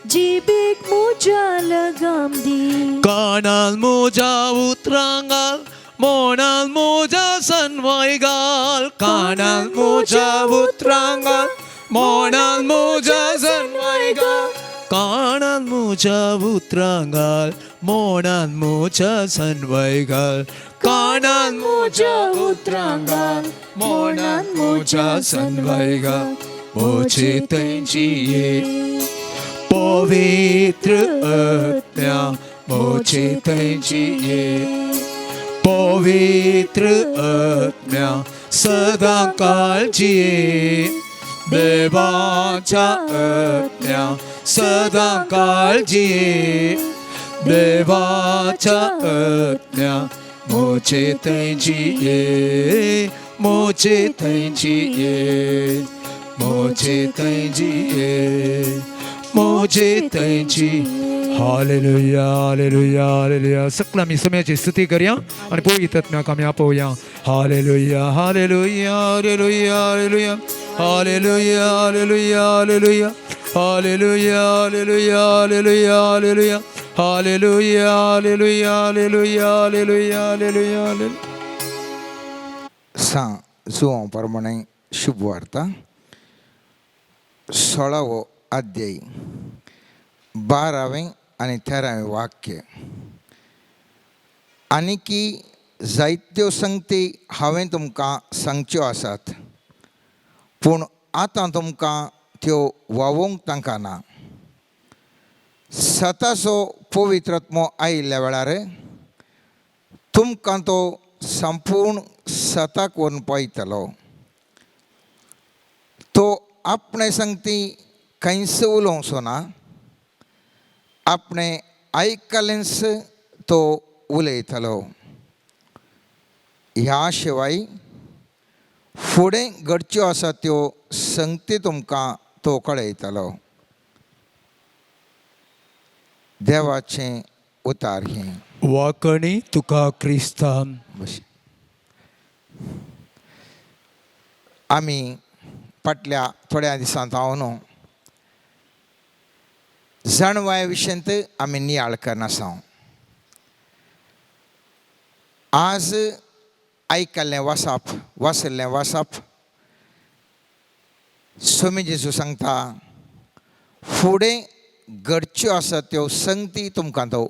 जिबेक मोजा लगाम दी, कानाल मोजा उतरां घाल, मोणाल मोजा सनवाय घाल, कानाल मोजा उतरां घाल, मोणाल मोजा सनवाय घाल, कानाल मोजा उतरां घाल, मोणाल मोजा सनवाय घाल, कानाल मोजा उतरां घाल, मोणाल मोजा सनवाय घाल, मोजे तुजी पवित्र आत्म्या, मोजे तुजी पवित्र आत्म्या, सदां काळजी देवाच्या आत्म्या, सदां काळजी देवाच्या आत्म्या, मोजे तुजी, मोजे तुजी, मोजे तुजी, मोजे तुजी. Hallelujah, hallelujah, hallelujah. सकला आमी समयाची स्तुती करया आनी पवित्र आत्म्याक आमी आपोवया. Hallelujah, hallelujah, hallelujah, hallelujah, hallelujah, hallelujah, hallelujah, hallelujah, hallelujah, hallelujah, hallelujah, hallelujah, hallelujah, hallelujah, hallelujah, hallelujah, hallelujah. सां जुवां प्रमाणे शुभ वार्ता, 16वो अध्याय, 12वें आनी 13वें वाक्य. आनीकी जायत्यो संगती हांवें तुमकां सांगच्यो आसात, पूण आतां तुमकां त्यो वावोवंक तांकां ना. सताचो पवित्रात्मो आयिल्ल्या वेळार तुमकां तो संपूर्ण सताक व्हरून पायतलो. तो आपणे संगती कांयच उलोवचो ना, आपणे आयकलेंच तो उलयतलो. ह्या शिवाय फुडें घडच्यो आसा त्यो संगती तुमकां तो कळयतलो. देवाचें उतार हें. वाकणी तुका क्रिस्तान. बस. आमी फाटल्या थोड्या दिसांत हांव न्हू जाणवाय विशयांत आमी नियाळ करनासा. आज आयकल्लें वासाप, वाचिल्लें वासाप, स्वामी जेजू सांगता फुडें घडच्यो आसा त्यो संगती तुमकां तो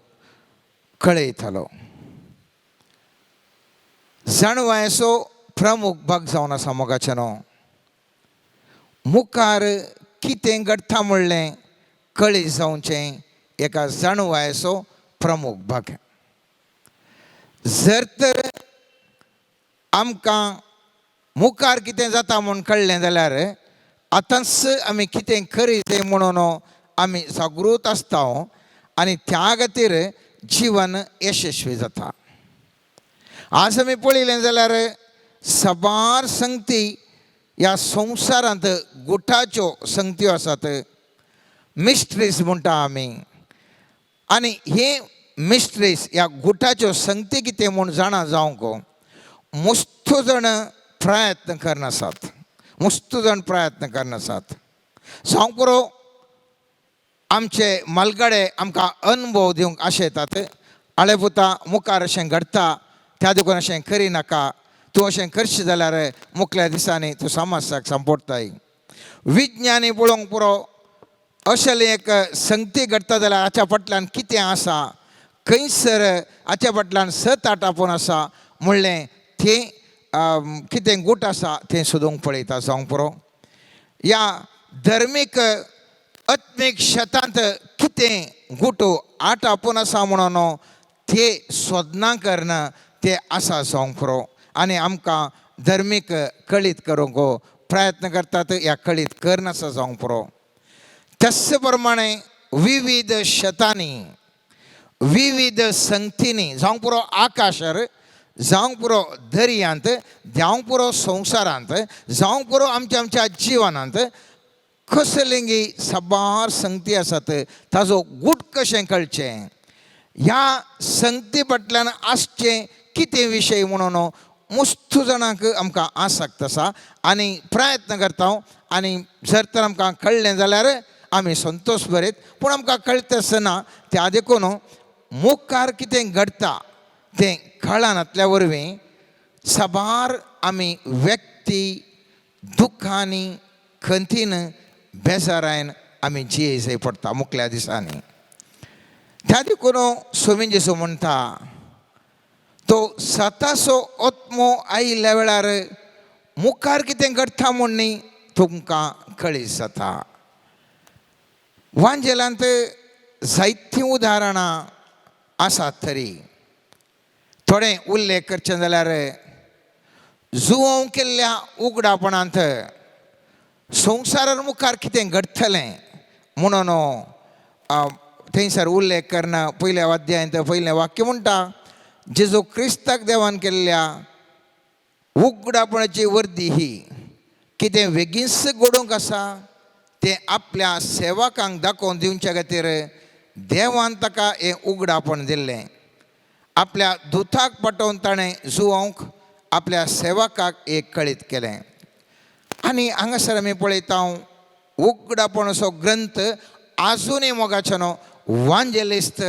कळयतलो. जाणवायेचो प्रमुख भाग जावन आसा मोगाचें न्हू. मुखार कितें घडटा म्हणलें कळी जावचें एका जाणवायेचो प्रमुख भाग. जर तर आमकां मुखार कितें जाता म्हूण कळ्ळें जाल्यार आतांच आमी कितें करीत म्हणून आमी जागृत आसता आनी त्या खातीर जिवन यशस्वी जाता. आज आमी पळयलें जाल्यार साबार संगती ह्या संवसारांत गुटाच्यो संगत्यो आसात, मिस्ट्रीज म्हणटा आमी. आनी हे मिस्ट्रीज ह्या गुटाच्यो संगती कितें म्हूण जाणा जावंक मस्त जाण प्रयत्न करनासात, मस्त जाण प्रयत्न करनासात. जावंक पुरो आमचे मालगाडे आमकां अनुभव दिवंक आशेतात. आळे पुता, मुखार अशें घडटा, त्या देखून अशें करिनाका, तूं अशें करशी जाल्यार मुखल्या दिसांनी तूं समाजाक सांपोडटाय. विज्ञानी पळोवंक पुरो अशें एक संगती घडटा जाल्यार हाच्या फाटल्यान कितें आसा, खंयसर हाच्या फाटल्यान सत आटापून आसा म्हणलें तें कितें गूट आसा तें सोदूंक पळयता. जावंक पुरो ह्या धर्मीक आत्मीक शेतांत कितें गुट आटापून आसा म्हणून ते सोदना करना ते आसा. जावंक पुरो आनी आमकां धर्मीक कळीत करूंक प्रयत्न करतात, ह्या कळीत करनासा. जावंक पुरो तस प्रमाणे विविध शेतांनी विविध संगतींनी, जावंक पुरो आकाशार, जावंक पुरो दर्यांत, जावंक पुरो संवसारांत, जावंक पुरो आमच्या आमच्या जिवनांत कसलेंगी साबार संगती आसात. ताजो गूट कशें कळचें, ह्या संगती फाटल्यान आसचें कितें विशय म्हणून मुस्तू जाणांक आमकां आसक्त आसा आनी प्रयत्न करता आनी जर तर आमकां कळ्ळें जाल्यार आमी संतोश बरेत, पूण आमकां कळटा आसतना त्या देखून मुखार कितें घडटा तें कळनातल्या वरवीं साबार आमी व्यक्ती दुख्खांनी खंतीन बेजारायन आमी जिये जाय पडटा मुखल्या दिसांनी. त्या देखून स्वामी जेजू म्हणटा तो सताचो आत्मो आयिल्ल्या वेळार मुखार कितें घडटा म्हूण न्ही तुमकां कळीत जाता. वांजेलांत जायतीं उदाहरणां आसात तरी थोडे उल्लेख करचे जाल्यार जुवोवंक केल्ल्या उगडापणांत संवसारार मुखार कितें घडटलें म्हणून थंयसर उल्लेख करना. पयल्या अध्यायांत पयलें वाक्य म्हणटा जेजू क्रिस्ताक देवान केल्ल्या उगडापणाची वर्दी ही कितें बेगीनच घडोवंक आसा तें आपल्या सेवकांक दाखोवन दिवच्या खातीर देवान ताका हें उगडापण दिल्लें. आपल्या दुताक पाठोवन ताणें जुवोवंक आपल्या सेवकाक एक कळीत केलें. आनी हांगासर आमी पळयता उगडापण असो ग्रंथ आजुनूय मोगाचो न्हू वांजेलिस्त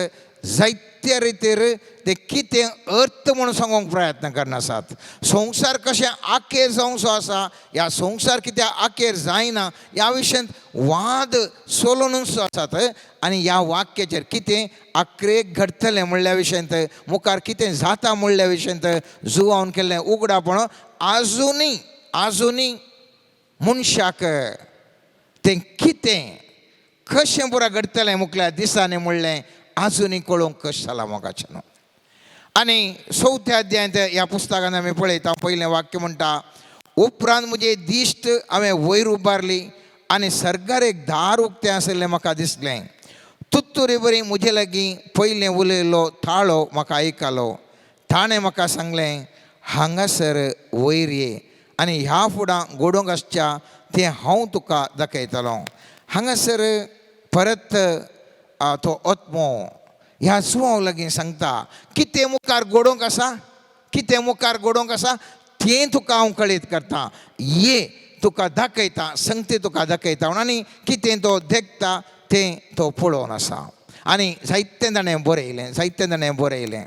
जायत्या रितीर ते कितें अर्थ म्हणून सांगूंक प्रयत्न करनासात. संवसार कशें आखेर जावंक आसा, ह्या संवसार कित्याक आखेर जायना ह्या विशयांत वाद सोलूनच आसात. आनी ह्या वाक्याचेर कितें आखरेक घडटलें म्हणल्या विशयांत मुखार कितें जाता म्हणल्या विशयांत जुवावन केल्लें उगडापण आजुनूय आजुनूय मनशाक तें कितें कशें पुरा घडटलें मुखल्या दिसांनी म्हणलें आजुनूय कळोवंक कशें जालां मोगाचें न्हू. आनी चवथ्या अध्यायांत ह्या पुस्तकान आमी पळयता पयलें वाक्य म्हणटा उपरांत म्हजे दिश्ट हांवें वयर उबारली आनी सर्गार एक दार उक्तें आशिल्लें म्हाका दिसलें. तुत्तुरी बरी म्हजे लागीं पयलें उलयलो ताळो म्हाका आयकलो. ताणें म्हाका सांगलें हांगासर वयर ये आनी ह्या फुडां घडोवंक आसच्या तें हांव तुका दाखयतलो. हांगासर परत तो आत्मो ह्या जुवांव लागीं सांगता कितें मुखार घडोवंक आसा, कितें मुखार घडोवंक आसा तें तुका हांव कळीत करता, ये तुका दाखयता, संगती तुका दाखयता म्हणून. आनी कितें तो देखता तें तो पळोवन आसा. आनी जायतें ताणें बरयलें, जायतें ताणें बरयलें.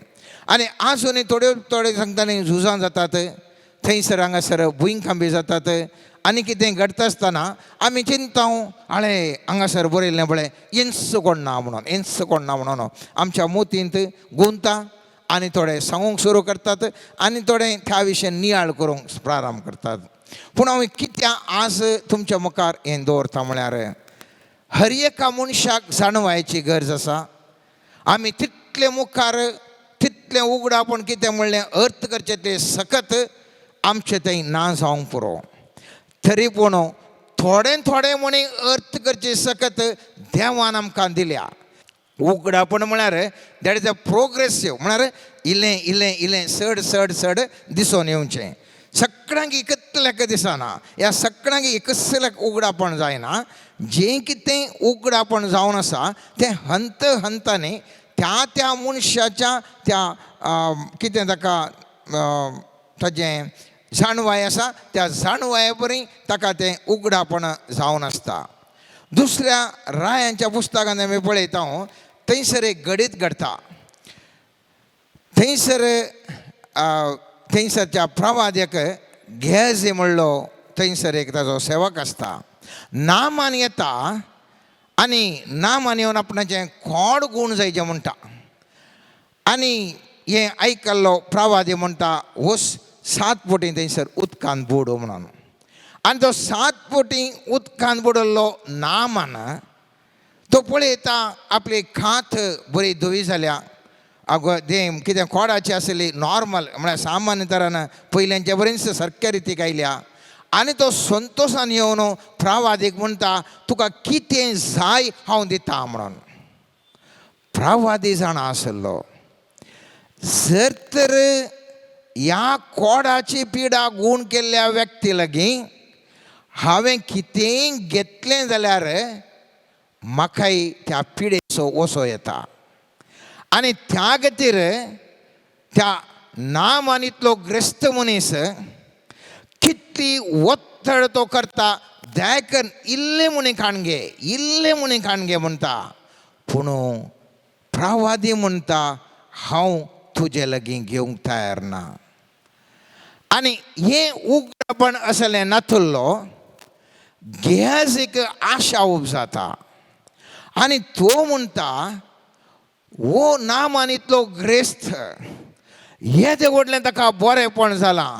आनी आजुनूय थोड्यो थोडे सांगता न्ही झुजां जातात थंयसर हांगासर भुंयकांपी जातात आनी कितें घडटा आसतना आमी चिंता आळे हांगासर बरयल्लें पळय इंच कोण ना म्हणून, इंच कोण ना म्हणून आमच्या मोतींत गुंता आनी थोडे सांगूंक सुरू करतात आनी थोडे त्या विशय नियाळ करूंक प्रारंभ करतात. पूण हांव कित्याक आज तुमच्या मुखार हें दवरता म्हळ्यार हर एका मनशाक जाणवायची गरज आसा. आमी तितले मुखार तितलें उगडापण कितें म्हणलें अर्थ करचें तें सकत आमचें थंय ना जावंक पुरो, तरी पूण थोडें थोडें म्हणी अर्थ करचें सकत देवान आमकां दिल्या. उगडापण म्हळ्यार that is a progressive, म्हळ्यार इल्लें इल्लें इल्लें चड चड चड दिसून येवचें. सगळ्यांक एकच दिसना, ह्या सगळ्यांक एकच उगडापण जायना. जें कितें उगडापण जावन आसा तें हंत हंतांनी त्या त्या मनशाच्या त्या कितें ताका ताजें जाणवाय आसा त्या जाणवाये परी ताका तें उगडापण जावन आसता. दुसऱ्या रायांच्या पुस्तकान आमी पळयता थंयसर एक घडीत घडटा. थंयसर थंयसरच्या प्रवाद्याक गेजी म्हणलो थंयसर एक ताजो सेवक आसता. नामान येता आनी नामान येवन आपणाचें खोड गूण जायचें म्हणटा. आनी हें आयकल्लो प्रवादी म्हणटा वस 7 बोटी थंयसर उदकान बुडो म्हणून. आनी तो 7 बोटी उदकान बुडल्लो नामान तो पळयता आपली खात बरी धवी जाल्या, अगो तें कितें कोडाची आसली नॉर्मल म्हळ्यार सामान्य तरान पयल्यांच्या बरीच सारक्या रितीक आयल्या. आनी तो संतोशान येवन प्रवादीक म्हणटा तुका कितें जाय हांव दिता म्हणून. प्रवादी जाणा आसलो जर तर ह्या कोडाची पिडा गूण केल्ल्या व्यक्ती लागीं हांवें कितेंय घेतलें जाल्यार म्हाकाय त्या पिडेचो वसो येता. आनी त्या खातीर त्या नामान इतलो ग्रस्त मनीस कितली वत्तड तो करता दयाकन इल्लें म्हणी खाणगे इल्लें म्हणी खाणगे म्हणटा पूण प्रवादी म्हणटा हांव तुजे लागीं घेवंक तयार ना. आनी हें उगडपण असलें नातुल्लो गेहाजीक आशा उब जाता आनी तो म्हणटा हो नामान इतलो ग्रेस्त येदें व्हडलें ताका बरेंपण जालां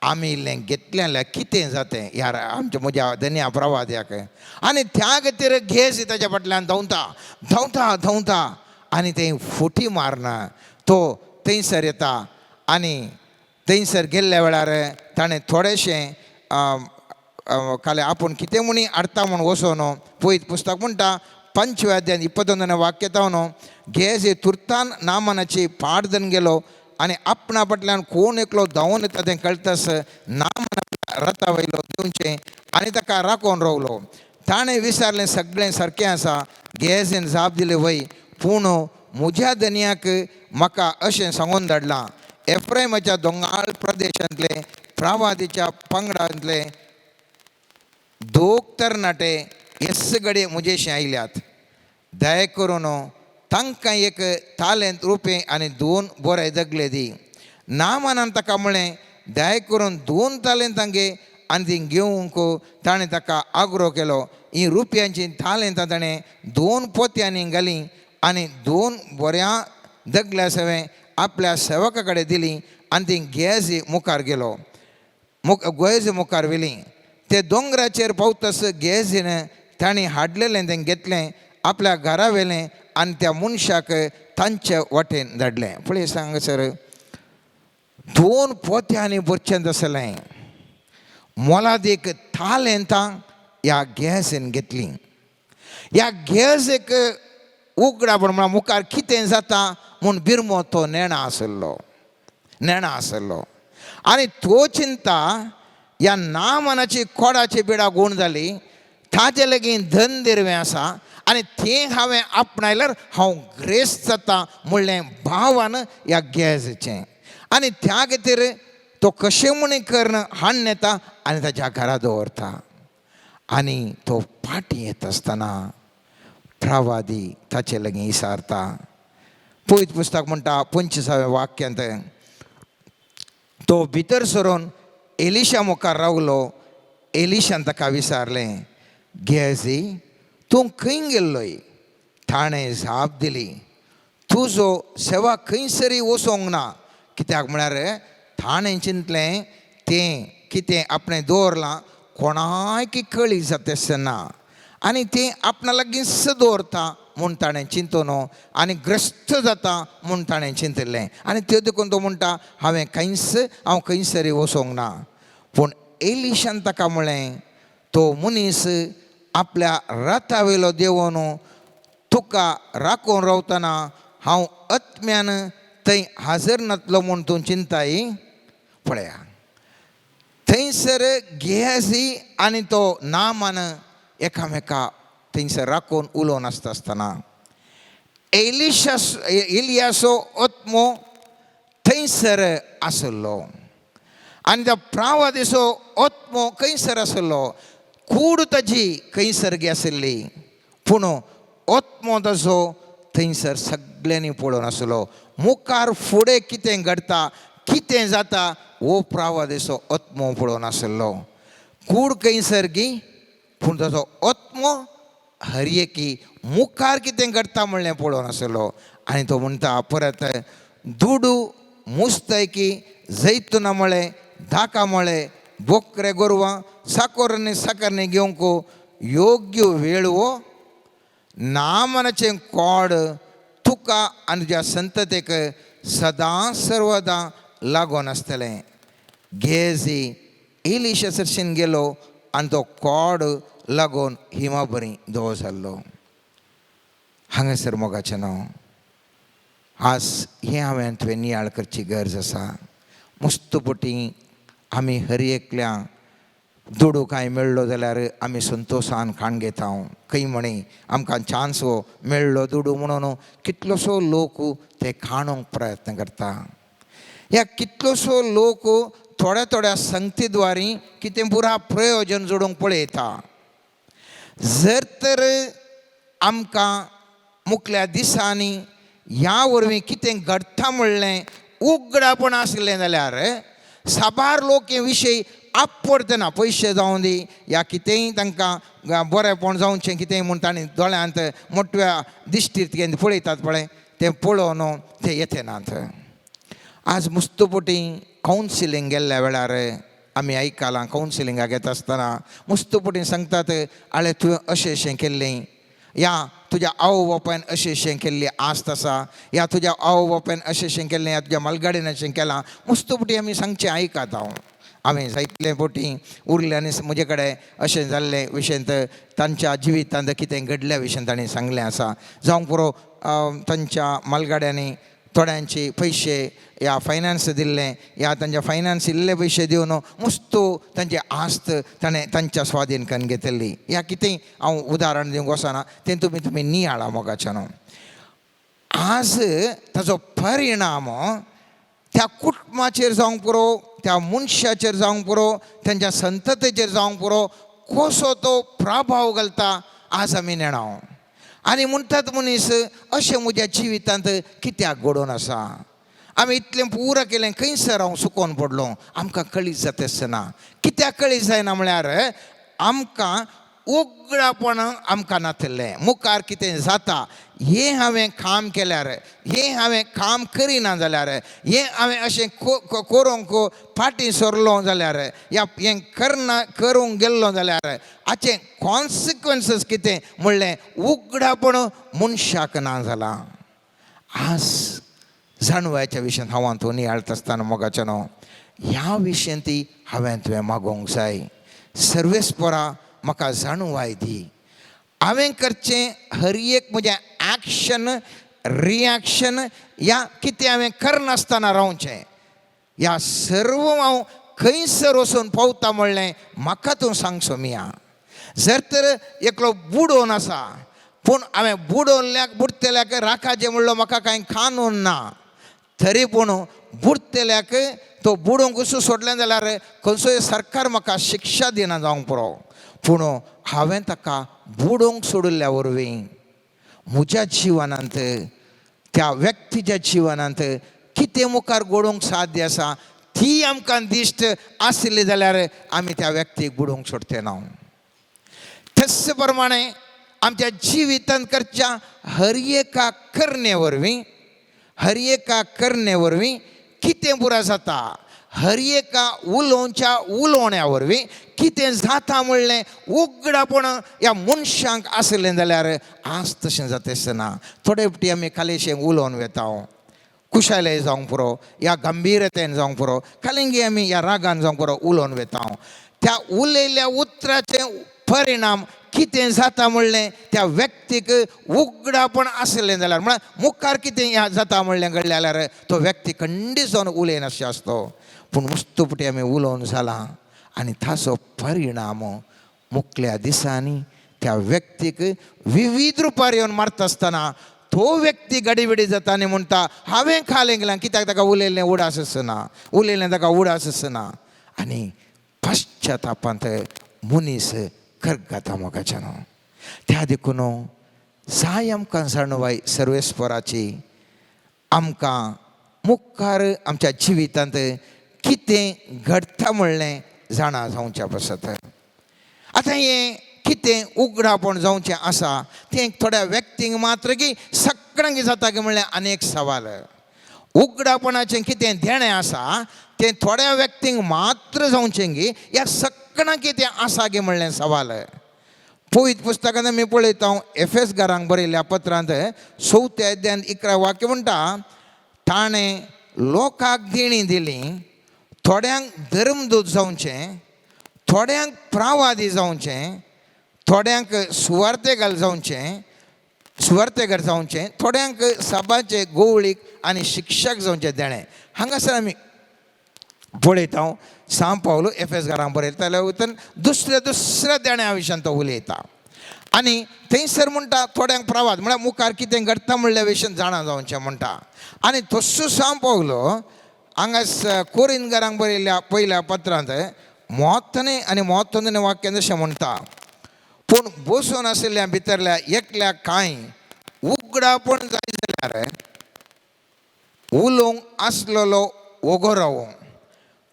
आमी इल्लें घेतलें जाल्यार कितें जातें यार आमच्या म्हज्या धन्या प्रवाद्याक. आनी त्या खातीर घेज ताच्या फाटल्यान धांवता धांवता धांवता आनी थंय फुटी मारना तो थंयसर येता आनी थंयसर गेल्ल्या वेळार ताणें थोडेशें काले आपूण कितें म्हणी हाडटा म्हूण वचोन पयत पुस्तक म्हणटा पंचव्या अध्याय 21 वाक्य तावन गेज तुर्तान नामानाची पाड धरून गेलो आनी आपणा फाटल्यान कोण एकलो धांवून येता तें कळटास नामना रथा वयलो दिवचें आनी ताका राखोवन रावलो. ताणें विचारलें सगळें सारकें आसा. गेजीन जाप दिली वय पूण म्हज्या धनयाक म्हाका अशें सांगून धाडलां एफ्रायमाच्या दोंगाळ प्रदेशांतले प्रवादीच्या पंगडांतले दोग तरणाटे येस घडये म्हजेशी आयल्यात दया करून तांकां एक तालेंत रुपये आनी 2 बरे दगले दी. नामानान ताका म्हळें दया करून 2 तालेंतां घे आनी ती घेवंक ताणें ताका आग्रो केलो. ही रुपयांची तालेंतां ताणें 2 पोत्यांनी घालीं आनी 2 बऱ्या दगल्या सवें आपल्या सेवका कडेन दिली आनी ती गेजी मुखार गेलो गेजी मुखार व्हेली. ते दोंगराचेर पावतस गेजीन तांणी हाडलेलें तें घेतलें आपल्या घरा व्हेलें आनी त्या मनशाक तांचे वाटेन धाडलें. पळय सांग सर 2 पोत्यांनी भरचें आसलें मोलादीक तालेंतां ह्या गॅसीन घेतली. ह्या गॅसीक उगडा पण म्हळ्यार मुखार कितें जाता म्हूण बिरमो तो नेणा आसलो नेणा आसलो आनी तो चिंता ह्या नामानाची कोडाची बिडा गूण जाली ताजे लागीं धन दिरवें आसा आनी तें हांवें आपणायल्यार हांव ग्रेस्त जाता म्हणलें भावान ह्या गॅजीचें आनी त्या खातीर तो कशें म्हणी करून हाडून येता आनी ताच्या घरा दवरता आनी तो फाटीं येता आसतना प्रवादी ताचे लागीं इसारता. पयत पुस्तक म्हणटा 25व्या वाक्यांत तो भितर सरून एलिशा मुखार रावलो. एलिशान ताका विचारलें गेजी तूं खंय गेल्लोय? ताणें जाप दिली तुजो सेवा खंयसरी वचोंक ना. कित्याक म्हळ्यार ताणें चिंतलें तें कितें आपणें दवरलां कोणायकी कळी जाता आसतना आनी तें आपणा लागींच दवरता म्हूण ताणें चिंतून आनी ग्रस्त जाता म्हूण ताणें चिंतिल्लें आनी त्यो देखून तो म्हणटा हांवें खंयच हांव खंयसरी वचोंक ना. पूण एलिशान ताका म्हळें तो मनीस आपल्या रथा वयलो देंवोन तुका राखून रावतना हांव आत्म्यान थंय हाजर नातलो म्हूण तूं चिंताय. पळया थंयसर गेहाजी आनी तो नामान एकामेका थंयसर राखून उलोवन आसता आसतना एलिशा एलियासो आत्मो थंयसर आसलो आनी त्या प्रावादिसो आत्मो खंयसर आसलो कूड ताजी खंयसर आशिल्ली पूण आत्मो ताजो थंयसर सगळ्यांनी पळोवन आसलो. मुखार फुडें कितें घडटा कितें जाता हो प्रावादिसो आत्मो पळोवन आसलो. कूड खंयसर गी पूण ताजो आत्मो हर एकी मुखार कितें घडटा म्हणलें पळोवन आसलो. आनी तो म्हणटा परत दुडू मुस्तैकी जैतुना म्हळें धाका म्हळें बोकरे गोरवां साकोर आनी साकरणी घेवंक योग्य वेळ हो नामनाचें कोड तुका आनी तुज्या संततेक सदां सर्वदां लागून आसतलें. गेजी एलिशा सरशीन गेलो आनी तो कोड लागून हिमा बरी दवो जाल्लो. हांगासर मोगाचें नांव आज हें हांवें तुवें नियाळ करची गरज आसा. मस्त पटी आमी हर एकल्या दुडू कांय मेळ्ळो जाल्यार आमी संतोशान खाण घेता. खंय म्हणी आमकां चान्स हो मेळ्ळो दुडू म्हणून कितलोसो लोक ते खाणूंक प्रयत्न करता. ह्या कितलोसो लोक थोड्या थोड्या संगतीद्वारी कितें पुरा प्रयोजन जोडूंक पळयता. जर तर आमकां मुखल्या दिसांनी ह्या वरवीं कितें घडटा म्हणलें उगडापण आसलें जाल्यार साबार लोक हे विशय आपडतना पयशे जावं दी या कितेंय तांकां बरेंपण जावचें कितेंय म्हूण तांणी दोळ्यांत मोटव्या दिश्टीर कितें पळयतात पळय तें पळोवन ते येते नात. आज मुस्तपोटी कावन्सिलींग गेल्ल्या वेळार आमी आयकलां कावन्सिलिंगाक घेता आसतना मुस्तपोटी सांगतात आळे तुवें अशें अशें केल्लें या तुज्या आवय बापायन अशें अशें केल्ली आस्त आसा या तुज्या आवय बापायन अशें अशें केल्लें या तुज्या मालगाडीन अशें केलां. मुस्तपोटी आमी सांगचें आयकात. हांव हांवें जायतले पोटी उरलें आनी म्हजे कडेन अशें जाल्लें विशयंत तांच्या जिवितांत कितें घडल्या विशयन तांणी सांगलें आसा. जावंक पुरो तांच्या मालगाड्यांनी थोड्यांचे पयशे या फायनान्स दिल्लें या तांच्या फायनान्स इल्ले पयशे दिवन मुस्तू तांची आस्त ताणें तांच्या स्वाधीन करून घेतिल्ली. या कितें हांव उदाहरण दिवंक वचना तें तुमी तुमी नियाळा मोगाच्यान. आज ताचो परिणाम त्या कुटुंबाचेर जावंक पुरो, त्या मनशाचेर जावंक पुरो, तांच्या संततेचेर जावंक पुरो, कसो तो प्रभाव घालता आज आमी नेणा. आनी म्हणटात मनीस अशें म्हज्या जिवितांत कित्याक घडोवन आसा, आमी इतलें पुरा केलें खंयसर हांव सुकोन पडलो, आमकां कळीत जाता आसतना. कित्याक कळीत जायना म्हळ्यार आमकां उगडापण आमकां नातिल्लें. मुखार कितें जाता हें हांवें काम केल्यार, हें हांवें काम करिना जाल्यार, हें हांवें अशें करूंक फाटीं सरलो जाल्यार या हें करना करूंक गेल्लो जाल्यार हाचें कॉन्सिक्वन्सीस कितें म्हणलें उगडापण मनशाक ना जालां. आज जाणवायच्या विशयांत हांव तूं नियाळता आसतना मोगाचें न्हू ह्या विशयांत ती हांवें तुवें मागोवंक जाय. सर्वेस्परा म्हाका जाणवाय दी, हांवें करचें हर एक म्हजें एक्शन रिएक्शन या कितें हांवें करनासतना रावचें ह्या सर्व हांव खंयसर वचून पावता म्हणलें म्हाका तूं सांग सोमिया. जर तर एकलो बुडोवन आसा पूण हांवें बुडोवल्याक बुडटल्याक राखाचें म्हणलो म्हाका कांय कानून ना, तरी पूण बुडटल्याक तो बुडोवंक कसो सोडलें जाल्यार खंयचोय सरकार म्हाका शिक्षा दिना जावंक पुरो, पूण हांवें ताका बुडोवंक सोडिल्ल्या वरवीं म्हज्या जिवनांत त्या व्यक्तीच्या जिवनांत कितें मुखार घडोवंक साध्य आसा ती आमकां दिश्ट आशिल्ली जाल्यार आमी त्या व्यक्तीक बुडोवंक सोडचे ना. तस प्रमाणे आमच्या जिवितांत करच्या हर एका करणे वरवीं, हर एका करणे वरवीं कितें पुरा जाता, हर एका उलोवच्या उलोवण्या वरवीं कितें जाता म्हणलें उगडापण ह्या मनशांक आसलें जाल्यार आज तशें जाता आसतना थोडे फावटी आमी खालीशें उलोवन वेता, खुशालय जावंक पुरो या गंभीरतेन जावंक पुरो, खालींगी आमी ह्या रागान जावंक पुरो उलोवन वेता. त्या उलयल्ल्या उतराचे परिणाम कितें जाता म्हणलें त्या व्यक्तीक उगडापण आसलें जाल्यार म्हळ्यार मुखार कितें जाता म्हणलें घडलें जाल्यार तो व्यक्ती खंडीत जावन उलयनाशें आसतो. पूण मुस्तुपटी आमी उलोवन जालां आनी ताचो परिणाम मुखल्या दिसांनी त्या व्यक्तीक विवीध रुपार येवन मारता आसतना तो व्यक्ती गडीबिडी जाता आनी म्हणटा हांवें खालें गेलां कित्याक ताका उलयल्लें उडास आसना, उलयल्लें ताका उडास आसना आनी पश्चातापांत मनीस करगाता मोगाच्यान. त्या देखून जाय आमकां जाणवाय सर्वेस्पराची, आमकां मुखार आमच्या जिवितांत कितें घडटा म्हणलें जाणा जावच्या पासत. आतां हें कितें उगडापण जावचें आसा तें थोड्या व्यक्तींक मात्र की सगळ्यांक जाता की म्हणलें अनेक सवाल. उगडापणाचें कितें देणें आसा तें थोड्या व्यक्तींक मात्र जावचें गी ह्या सगळ्यांक कितें आसा गी म्हणलें सवाल. पवित्र पुस्तकांत आमी पळयता एफएस घरांक बरयल्ल्या पत्रांत 4 अध्यायांत 11 वाक्य म्हणटा, ताणें लोकांक देणी दिली, थोड्यांक धर्मदूत जावचें, थोड्यांक प्रावादी जावचें, थोड्यांक सुवार्तेगार जावचें, सुवार्तेगार जावचें, थोड्यांक सभाचे गोवळीक आनी शिक्षक जावचें देणें. हांगासर आमी पळयता सांव पावलो एफएस घरांक बरयता जाल्यार वयतान दुसऱ्या दुसऱ्या देण्या विशयान तो उलयता आनी थंयसर म्हणटा थोड्यांक प्रवाद म्हळ्यार मुखार कितें घडटा म्हणल्या विशयान जाणा जावचें म्हणटा. आनी तस्सो सांव पावलो हांगा कोरिंदकारांक बरयल्ल्या पयल्या पत्रांत मोहत्तने आनी मोहत्तने वाक्यान अशें म्हणटा, पूण बसून आशिल्ल्या भितरल्या एकल्या कांय उगडापण जाय जाल्यार उलोवंक आसलेलो ओगो रावूं.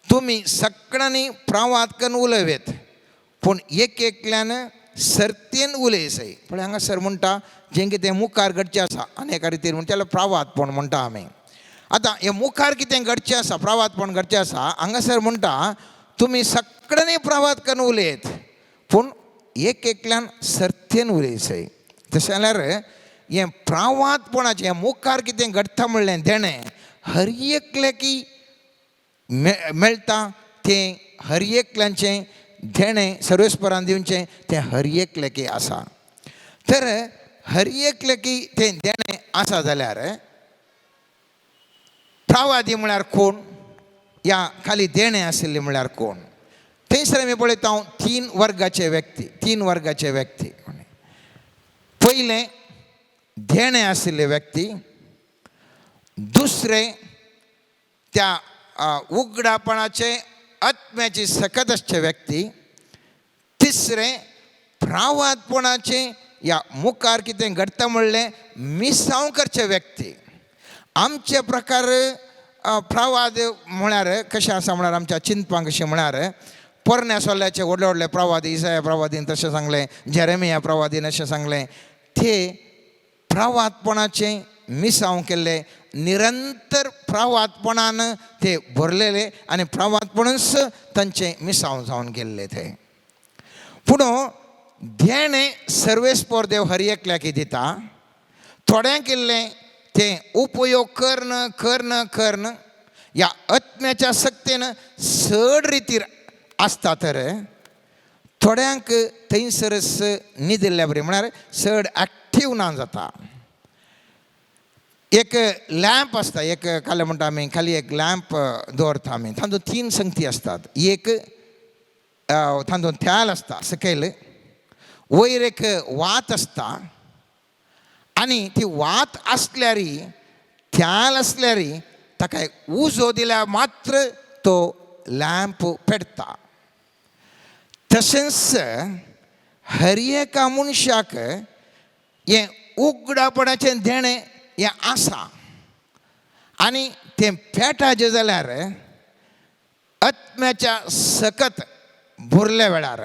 तुमी सगळ्यांनी प्रावात करून उलयत, पूण एक एकल्यान सर्तीन उलयसय. पूण हांगासर म्हणटा जें कितें मुखार घडचें आसा आनी एका रितीन म्हणटा जाल्यार प्रावातपण म्हणटा आमी. आतां हें मुखार कितें घडचें आसा, प्रावातपण घडचें आसा, हांगासर म्हणटा तुमी सगळ्यांनी प्रावात करून उलयत, पूण एक एकल्यान सर्तीन उलयसय. तशें जाल्यार हें प्रावातपणाचें हें मुखार कितें घडटा म्हणलें देणें हर एकल्याकी मेळटा, तें हर एकल्याचें देणें सर्वेस्परान दिवचें तें हर एकल्याकी आसा. तर हर एकल्याकी तें देणें आसा जाल्यार प्रावादी म्हळ्यार कोण, या खाली देणें आशिल्लें म्हळ्यार कोण? थंयसर आमी पळयता हांव तीन वर्गाचे व्यक्ती, तीन वर्गाचे व्यक्ती. पयलें देणें आशिल्ले व्यक्ती, दुसरें त्या उगडापणाचे आत्म्याची सकत आसचे व्यक्ती, तिसरें प्रावातपणाचे या मुखार कितें घडटा म्हणलें मिसांव करचे व्यक्ती. आमचे प्रकार प्रवाद म्हळ्यार कशें आसा म्हळ्यार आमच्या चिंतपाक कशें म्हळ्यार पोरण्या सोल्ल्याचे व्हडले व्हडले प्रवादी, इसाया प्रवादीन तशें सांगलें, जेरेमिया प्रवादीन अशें सांगलें, ते प्रवादपणाचें मिसांव केल्ले, निरंतर प्रवादपणान ते भरलेले आनी प्रवादपणूच तांचें मिसांव जावन गेल्ले ते. पूण देणें सर्वेस्पोर देव हर एकल्याक दिता, थोड्यांक केल्लें तें उपयोग कर्ण कर्ण कर्ण ह्या आत्म्याच्या सक्तेन चड रितीर आसता, तर थोड्यांक थंयसरच न्हिदिल्ल्या बरी म्हळ्यार चड एक्टीव ना जाता. एक लॅम्प आसता, एक खाली म्हणटा आमी, खाली एक लॅम्प दवरता आमी, तातूंत तीन संगती आसतात. एक तातूंत तेल आसता सकयल, वयर एक वात आसता आनी ती वात आसल्यार तेल आसल्यार ताका एक उजो दिल्यार मात्र तो लॅम्प पेटता. तशेंच हर एका मनशाक हें उगडापणाचें देणें हें आसा आनी तें पेटाचें जाल्यार आत्म्याच्या सकत भरल्या वेळार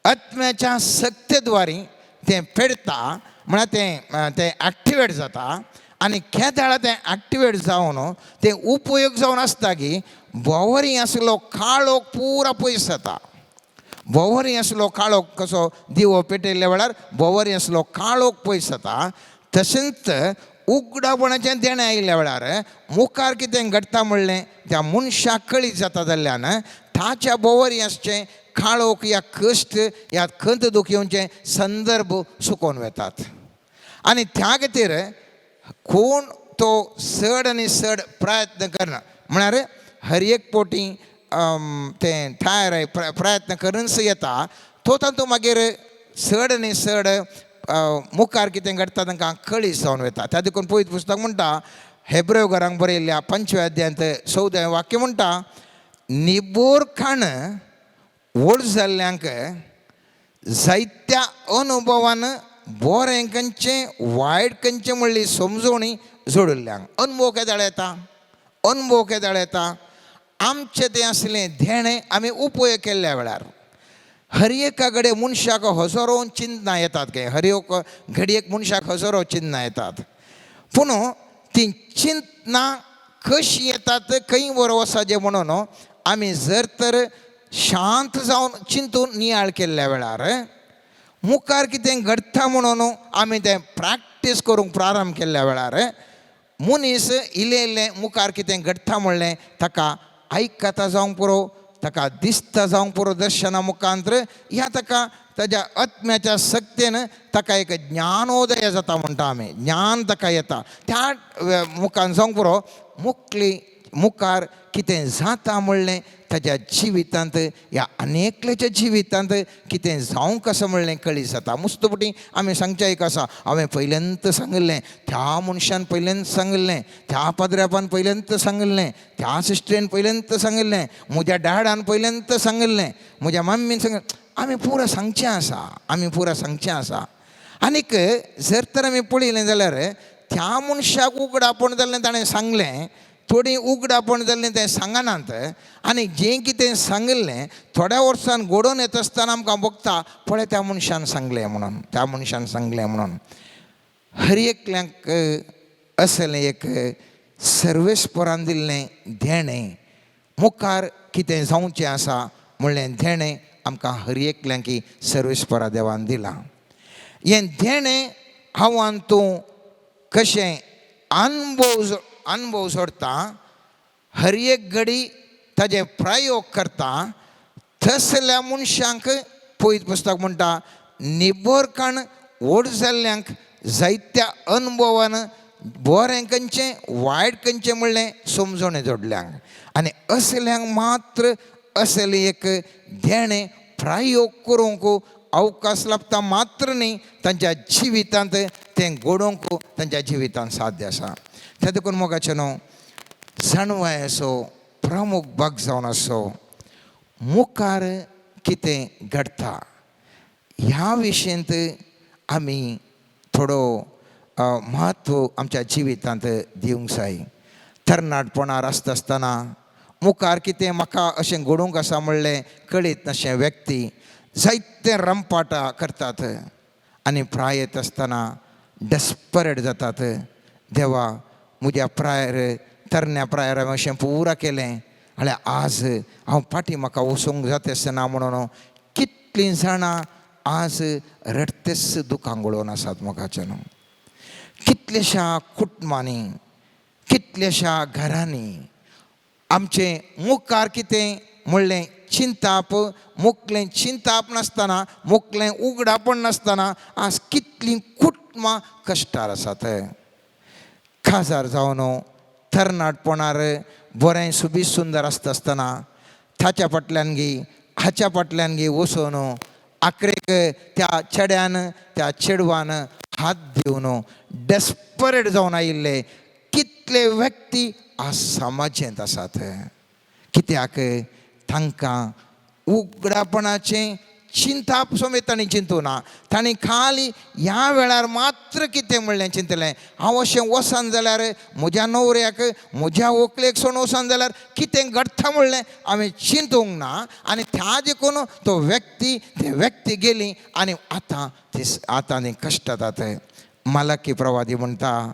आत्म्याच्या सक्तेद्वारी तें पेडता, म्हळ्यार तें तें एक्टिवेट जाता आनी केदाळा तें एक्टिवेट जावन तें उपयोग जावन आसता की भोंवरी आसलो काळोख पुरा पयस जाता. भोंवरी आसलो काळोख कसो दिवो पेटयल्ल्या वेळार भोंवरी आसलो काळोख पयस जाता, तशेंच उगडापणाचें देणें आयिल्ल्या वेळार मुखार कितें घडटा म्हणलें त्या मनशाक कळीत जाता जाल्ल्यान ताच्या भोंवरी आसचें काळोख या कश्ट या खंत दुख येवचें संदर्भ सुकोवन वेतात. आनी त्या खातीर कोण तो चड आनी चड प्रयत्न करना, म्हळ्यार हर एक पोटी तें तयार प्रयत्न करूनच येता, तो तातूंत मागीर चड आनी चड मुखार कितें घडटा तांकां कळीत जावन वता. त्या देखून पवित्र पुस्तक म्हणटा हेब्रेव घरांक बरयल्ल्या 5व्या अध्यायांत 14वें वाक्य म्हणटा, निबोर खाण व्हड जाल्ल्यांक जायत्या अनुभवान बरें खंयचें वायट खंयचें म्हणली समजवणी जोडिल्ल्यांक. अनुभव केदाळ येता, अनुभव केदाळ येता, आमचें तें आसलें देणें आमी उपयोग केल्ल्या वेळार. हर एका कडेन मनशाक हजारो चिंतनां येतात गे, हर एक घडयेक मनशाक हजारो चिंतनां येतात, पूण तीं चिंतनां कशीं येतात खंय बरो वचपाचें म्हणून आमी जर तर शांत जावन चिंतून नियाळ केल्ल्या वेळार मुखार कितें घडटा म्हणून आमी तें प्रॅक्टीस करूंक प्रारंभ केल्ल्या वेळार मनीस इल्लें इल्लें मुखार कितें घडटा म्हणलें ताका आयकता जावंक पुरो, ताका दिसता जावंक पुरो दर्शना मुखांतर ह्या ताका ताज्या आत्म्याच्या सक्तेन ताका एक ज्ञानोदय जाता म्हणटा आमी, ज्ञान ताका येता. त्या मुखान जावंक पुरो मुखली मुखार कितें जाता म्हणलें ताज्या जिवितांत ह्या आनी एकल्याच्या जिवितांत कितें जावंक आसा म्हणलें कळी जाता. मुस्तपुटी आमी सांगचें एक आसा, हांवें पयल्यांत सांगिल्लें, त्या मनशान पयल्यांत सांगिल्लें, त्या पाद्र्यापान पयल्यांत सांगिल्लें, त्या सिस्टरीन पयल्यांत सांगिल्लें, म्हज्या डॅडान पयल्यांत सांगिल्लें, म्हज्या मम्मीन सांगिल्लें. आमी पुरा सांगचें आसा, आमी पुरा सांगचें आसा. आनीक जर तर आमी पळयलें जाल्यार त्या मनशाक उगडापण जाल्लें ताणें सांगलें, थोडीं उगडापण जाल्लें तें सांगनात. आनी जें कितें सांगिल्लें थोड्या वर्सान घडोवन येता आसतना आमकां भोगता, पळय त्या मनशान सांगलें म्हणून, त्या मनशान सांगलें म्हणून. हर एकल्यांक असलें एक सर्वेस्परान दिल्लें देणें, मुखार कितें जावचें आसा म्हणलें देणें आमकां हर एकल्यांक सर्वेस्परा देवान दिलां. हें देणें हांव तूं कशें अनुभव अनुभव सोडता, हर एक घडी ताजे प्रयोग करता, तसल्या मनशांक पयत पुस्तक म्हणटा निबरकाण व्हड जाल्ल्यांक जायत्या अनुभवान बरें खंयचें वायट खंयचें म्हणलें समजोणें जोडल्यांक. आनी असल्यांक मात्र असलें एक देणें प्रयोग करूंक अवकाश लाभता मात्र न्ही, तांच्या जिवितांत तें घडोवंक तांच्या जिवितांत साध्य आसा. त्या देखून मोगाचें न्हू जाणवायेचो प्रमुख भाग जावन आसो मुखार कितें घडटा ह्या विशयंत आमी थोडो म्हत्व आमच्या जिवितांत दिवंक जाय. तरणाटपणार आसता आसतना मुखार कितें म्हाका अशें घडोवंक आसा म्हणलें कळीत नाशें व्यक्ती जायते रंपाटां करतात आनी प्राय येता आसतना डेस्परेट जातात. देवा म्हज्या प्रायर तरण्या प्रायर हांवें अशें पुरा केलें जाल्यार आज हांव फाटीं म्हाका वचूंक जाता आसतना म्हणून कितलीं जाणां आज रडतेच दुकां गळोवन आसात मोगाचें न्हू. कितल्याश्या कुटुंबांनी कितल्याश्या घरांनी आमचें मुखार कितें म्हणलें चिंताप, मुखलें चिंताप नासतना, मुखलें उगडापण नासतना आज कितलीं कुटुंबां कश्टार आसात. काजार जावन तरणाटपणार बरें सुबीत सुंदर आसता आसतना ताच्या फाटल्यान गी हाच्या फाटल्यान गी वचून आखरेक त्या चेड्यान त्या चेडवान हात दिवन डेस्परेट जावन आयिल्ले कितले व्यक्ती आज समाजेंत आसात. कित्याक तांकां उगडापणाचें चिंताप समेत तांणी चिंतूं ना, तांणी खाली ह्या वेळार मात्र कितें म्हणलें चिंतलें, हांव अशें वचन जाल्यार म्हज्या न्हवऱ्याक म्हज्या व्हंकलेक सोडून वचन जाल्यार कितें घडटा म्हणलें हांवें चिंतूंक ना. आनी त्या देखून तो व्यक्ती ते व्यक्ती गेली आनी आतां ती आतां ती कश्ट जातात. मालाकी प्रवादी म्हणटा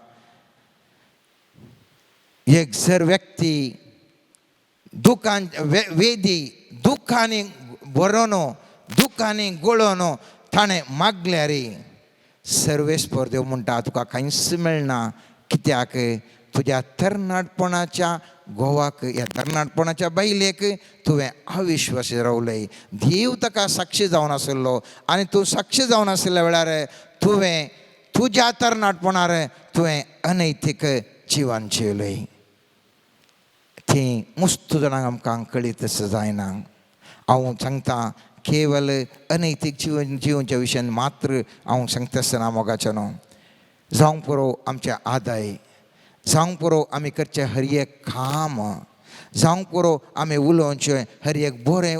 एक जर व्यक्ती दुकान वेदी दुखांनी भरोन दुखांनी गळोवन ताणें मागल्यार सर्वेस्पर देव म्हणटा तुका कांयच मेळना. कित्याक तुज्या तरणाटपणाच्या घोवाक ह्या तरणाटपणाच्या बायलेक तुवें अविश्वासी रावलय. देव ताका साक्षी जावन आशिल्लो आनी तूं साक्षी जावन आशिल्ल्या वेळार तुवें तुज्या तरणाटपणार तुवें अनैतीक जिवन जिवलय. ती मुस्त जाणांक आमकां कळीत जायना. हांव सांगता केवल अनैतीक जिवन जिवनच्या विशयान मात्र हांव सांगता आसतना मोगाचें न्हू, जावंक पुरो आमचें आदाय, जावंक पुरो आमी करचें हर एक काम, जावंक पुरो आमी उलोवचें हर एक बरें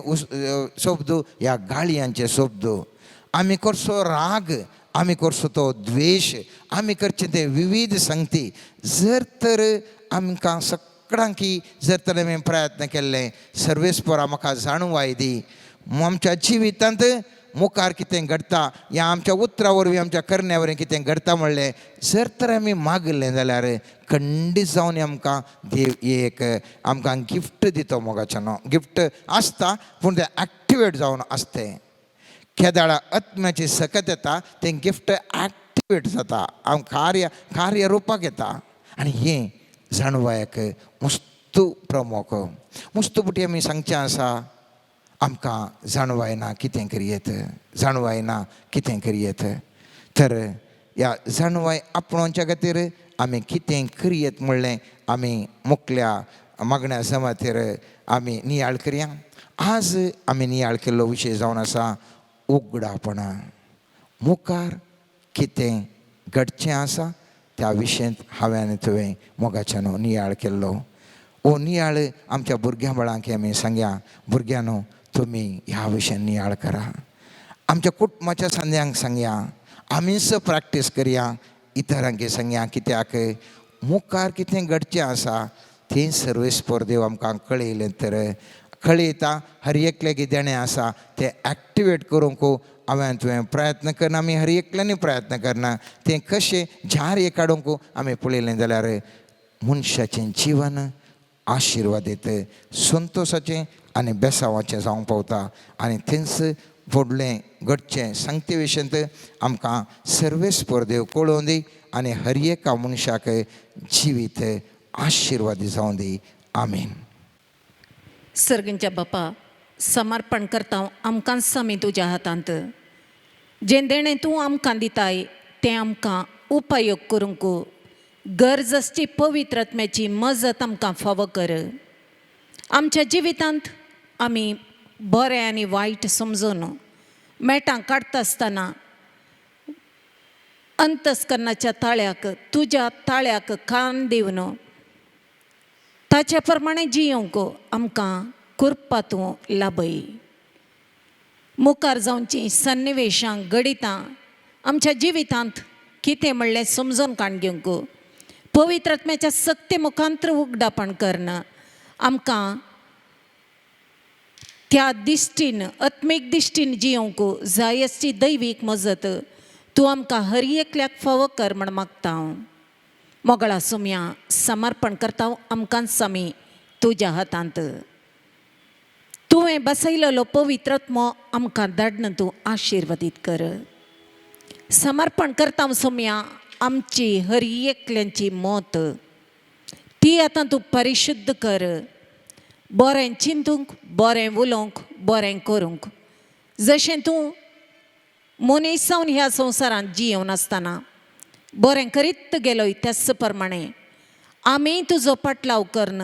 शब्द ह्या गाळयांचे शब्द, आमी करचो राग, आमी करचो तो द्वेश, आमी करचें ते विविध संगती. जर तर आमकां सगळ्यांकी जर तर आमी प्रयत्न केल्ले सर्वेस्परा म्हाका जाणवाय दी, आमच्या जिवितांत मुखार कितें घडटा ह्या आमच्या उतरां वरवीं आमच्या करण्या वरवीं कितें घडटा म्हणलें जर तर आमी मागलें जाल्यार खंडीत जावन आमकां देव एक आमकां गिफ्ट दिता मोगाचें न्हू. गिफ्ट आसता पूण तें एक्टिवेट जावन आसता. केदाळा आत्म्याची सकत येता तें गिफ्ट एक्टिवेट जाता, आम कार्य कार्य रुपाक येता. आनी हें जाणवायक मुस्तू प्रमुख मुस्तू पुटी आमी सांगचें आसा आमकां जाणवाय ना कितें करयेत, जाणवाय ना कितें करयेत. तर ह्या जाणवाय आपणोवच्या खातीर आमी कितें करयेत म्हणलें आमी मुखल्या मागण्या जमातीर आमी नियाळ करया. आज आमी नियाळ केल्लो विशय जावन आसा उगडापणां. मुखार कितें घडचें आसा त्या विशयांत हांवें आनी तुवें मोगाच्यान नियाळ केल्लो. हो नियाळ आमच्या भुरग्यां बाळांक आमी सांगया, भुरग्यांनो तुमी ह्या विशयान नियाळ करा. आमच्या कुटुंबाच्या सांद्यांक सांगया, आमीच प्रॅक्टीस करया, इतरांक सांगया, कित्याक मुखार कितें घडचें आसा तें सर्वेस्पर देव आमकां कळयलें तर कळयता. हर एकल्याक देणें आसा तें एक्टिवेट करूंक हांवें तुवें प्रयत्न करना, आमी हर एकल्यांनी प्रयत्न करना. तें कशें झार एक काडूंक आमी पळयलें जाल्यार मनशाचें जिवन आशिर्वादीत, संतोशाचें आनी बेसांवाचें जावंक पावता. आनी थंयच व्हडलें घडचें सांगते विशयांत आमकां सर्वेस्पर देव कळोवन दी आनी हर एका मनशाक जिवीत आशिर्वादी जावं दी. आमीन. सर्गींच्या बापा, समर्पण करता आमकांच आमी तुज्या हातांत. जें देणें तूं आमकां दिताय तें आमकां उपयोग करूंक गरज आसची पवित्र आत्म्याची मजत आमकां फावो कर. आमच्या जिवितांत आमी बरें आनी वायट समजून मेटां काडटा आसतना अंतस्करणाच्या ताळ्याक तुज्या ताळ्याक कान दिवन ताचे प्रमाणे जियोंक आमकां कृपा तूं लाभय. मुखार जावचीं सन्निवेशां घडितां आमच्या जिवितांत कितें म्हणलें समजून काण घेवंक पवित्र आत्म्याच्या सक्ते मुखांत्र उगडापण करना आमकां त्या दिश्टीन आत्मीक दिश्टीन जियोंक जाय आसची दैवीक मजत तूं आमकां हर एकल्याक फावो कर म्हण मागता हांव. मोगळा सुमया, समर्पण करता आमकांच आमी तुज्या हातांत. तुवें बसयलेलो पवित्र आत्मो आमकां धाडन तूं आशिर्वादीत कर. समर्पण करता सोम्या आमची हर एकल्यांची मत ती आतां तूं परिशुद्ध कर. बरें चिंतूंक, बरें उलोवंक, बरें करूंक, जशें तूं मनीस जावन ह्या संवसारांत जियेवन आसतना बरें करीत गेलोय त्याच प्रमाणे आमी तुजो पाटलाव करन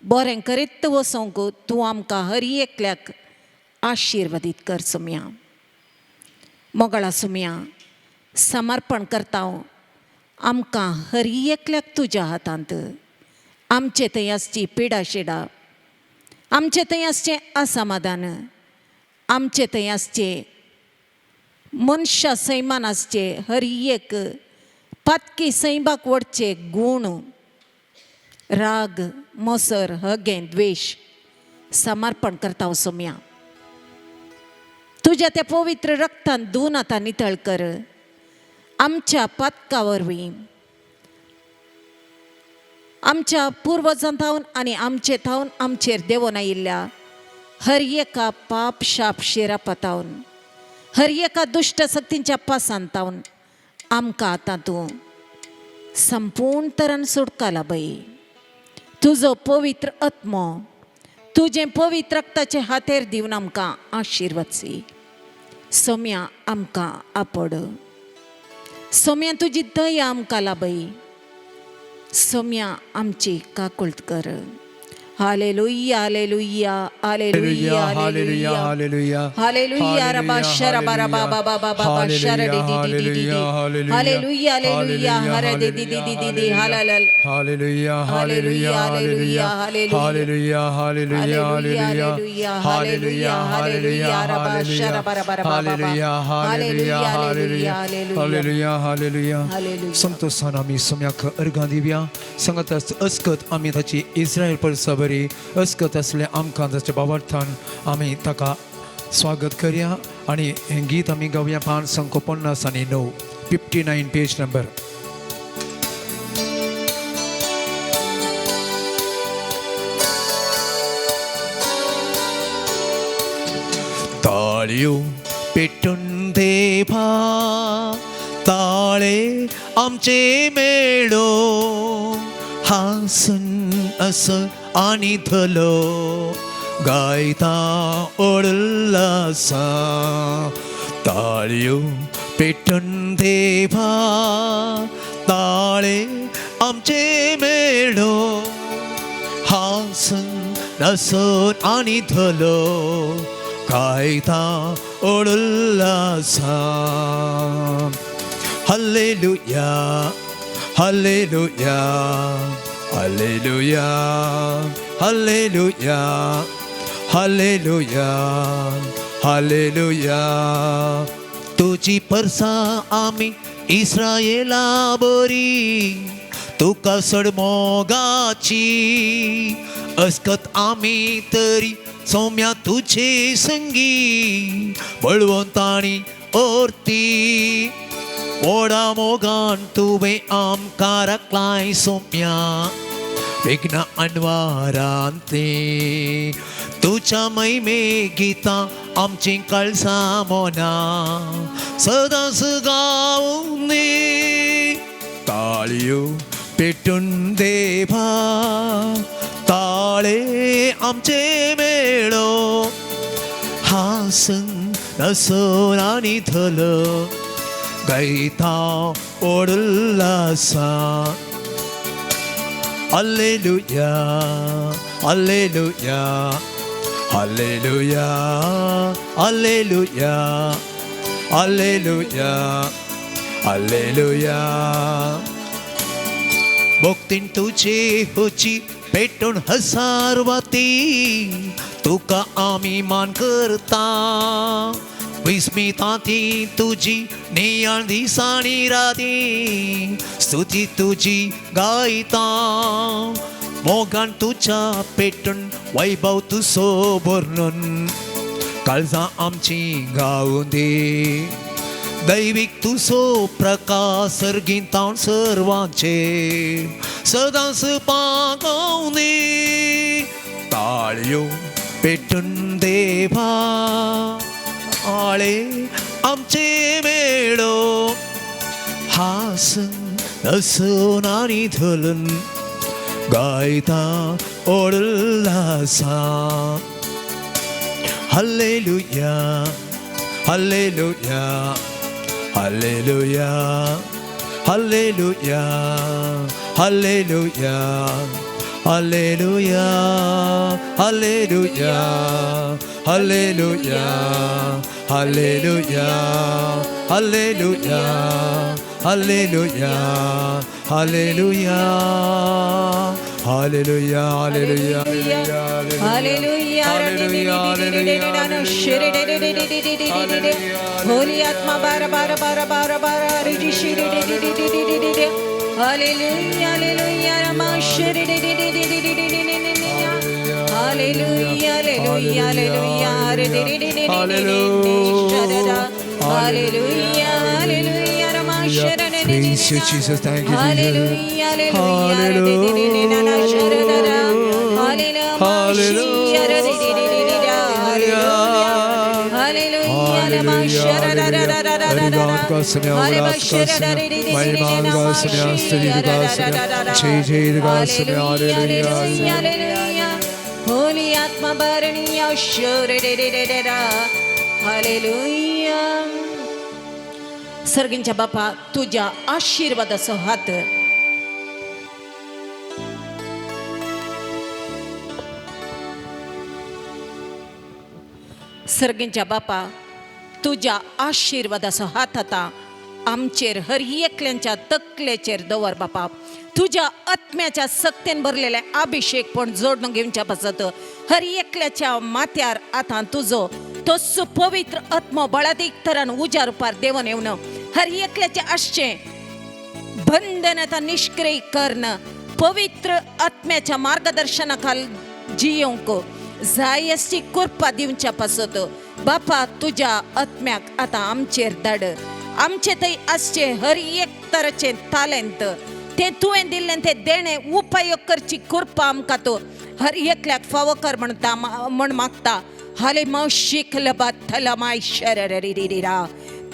बरें करीत वचोंक तूं आमकां हर एकल्याक आशिर्वादीत कर सोम्या. मोगळा सुम्या, समर्पण करता आमकां हर एकल्याक तुज्या हातांत. आमचे थंय आसची पिडा शिडा, आमचे थंय आसचें असमाधान, आमचे थंय आसचें मनशा सैमान आसचे हर एक पातकी सैमाक वडचे गूण, राग, मोसर, हगें, द्वेश समर्पण करता सोम्या. तुज्या त्या पवित्र रक्तान धुवन आतां नितळ कर. आमच्या पातका वरवीं आमच्या पुर्वजां थावन आनी आमचे थावन आमचेर देंवोन आयिल्ल्या हर एका पाप शाप शिरापा थावन, हर एका दुश्ट शक्तींच्या पासान थावन आमकां आतां तूं संपूर्ण तरान सुटका लाभय. तुजो पवित्र आत्मो तुजें पवित्र रक्ताचे हातेर दिवन आमकां आशिर्वाद. सोम्या आमकां आपड. सोम्या तुजी दया आमकां लाभय. सोम्या आमची काकुळट कर. Hallelujah, hallelujah, hallelujah, hallelujah, hallelujah, hallelujah, रबा शरबा रबा बाबा बाबा बाबा sir D D D D D. Hallelujah, hallelujah, हर दी दी दी दी दी दी हलाल. Hallelujah, hallelujah, hallelujah, hallelujah, hallelujah, hallelujah, hallelujah, hallelujah, hallelujah, hallelujah, hallelujah, hallelujah, hallelujah. संतोषान आमी सोम्याक अर्गां दिवया. सांगत अस्कत आमी ताची इस्रायल परसा बरी अस्कत आसलें आमकां ताच्या बाबार्थान आमी ताका स्वागत करया आनी हें गीत आमी गावया. पांच संक 59, 59 पेज नंबर. ताळयो पेटून देवा ताळे आमचे मेळो, हासून असो आनी धलो गायता उल्लासा. ताळयो पेटून देवा ताळे आमचे मेळो, हासून हासून नसून आनी धलो गायता ओडुल्लासा. Hallelujah hallelujah hallelujah hallelujah hallelujah hallelujah. तुजी परसा आमी इस्रायला बरी, तुका सड मोगाची अस्कत आमी तरी सौम्या तुझे संगी बळवंत आनी ओर्ती. ओडा मोगान तुवें आमकां राखलाय सोम्या विघ्न अनवारांतली. तुज्या महिमे गितां आमचीं काळजां मोनां सदांच गावनी. ताळयो पेटून देवा ताळे आमचे मेळो, हासून नसून आनी धलो गायता ओडुल्लासा. Hallelujah hallelujah hallelujah hallelujah hallelujah hallelujah. भक्तीन तुझे होची पेटून हजार वाती, तुका आमी मान करता. विस्मिता ती तुजी नियाळ दिसाणी राती, स्तुती तुजी गायता. मोगान तुज्या पेटून वैभव तुजो वर्णन काळजां आमची गावूं दी. दैवीक तुजो प्रकाश सर्गींतावन सर्वांचे सदांच पागोवं दी. ताळयो पेटून देवा आळे आमचे मेळो, हासून हसून आनी धोलून गायता ओडुल्लासा. Hallelujah hallelujah hallelujah hallelujah hallelujah hallelujah hallelujah hallelujah hallelujah hallelujah hallelujah hallelujah hallelujah hallelujah. Hallelujah. Holy आत्मा बारा बारा बारा बारा बारा hallelujah hallelujah Rama hallelujah hallelujah hallelujah hallelujah hallelujah Rama Praise you, Jesus. Thank you, Jesus. Hallelujah हरिगाम का समय, उल्लास का समय, महिमा का समय, स्तुति का समय, जय जय का समय. हालेलुया. होली आत्मा बारणीया हालेलुया. सर्गींच्या बापा तुझ्या आशीर्वादाचो हात सर्गींच्या बापा तुझ्या आशीर्वादाचो हात आतां आमचेर हर एकल्यांच्या तकलेचेर दवर बापा. तुझ्या आत्म्याच्या सक्तेन भरलेले अभिषेक पण जोडून घेवच्या पासत हर एकल्याच्या माथ्यार आतां तुजो तोच पवित्र आत्मो बळादीक तरान उज्या रुपार देवन येवन हर एकल्याचे आसचें बंधन आतां निश्क्रिय कर्ण पवित्र आत्म्याच्या मार्गदर्शनाखाल जियोंक जाय अशी कृपा दिवच्या पासत बापा तुज्या आत्म्याक आतां आमचेर धाड. आमचे थंय आसचे हर एक तरेचें तालेंत तें तुवें दिल्लें तें देणें उपयोग करची कृपा आमकां तूं हर एकल्याक फावो कर म्हणटा म्हण मागता. हाले मावशीक लबात थला माय शररिरिरिरा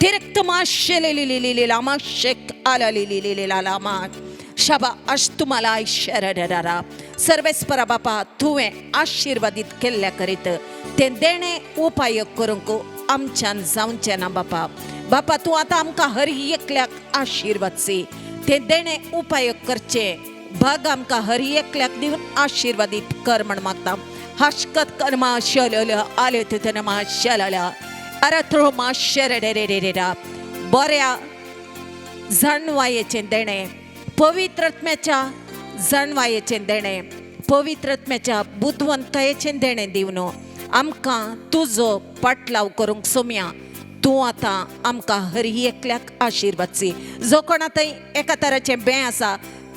तिरक्त माशेलेलिलिलिला माशेक आललिलिलिला मा शाबा अश तुम्हाला शरररा. सर्वेस्परा बापा तुवें आशिर्वादीत केल्ल्या करीत तें देणें उपाय करूंक आमच्यान जावचें ना बापा. बापा तूं आतां आमकां हर एकल्याक आशिर्वाद सी तें देणें उपाय करचें भाग आमकां हर एकल्याक दिवन आशिर्वादीत कर म्हण मागता. हाशकत कर्मा शलल आले मा शलल अरथ्रो मा शरडेरेरेरा. बऱ्या जाणवायेचें देणें, पवित्रत्म्याच्या जाणवायेचें देणें, पवित्रत्म्याच्या बुदवंतकायेचें देणें दिवन आमकां तुजो पाटलाव करूंक सोम्या. तूं आतां आमकां हर एकल्याक आशिर्वाद. जो कोणा थंय एका तराचें बें आसा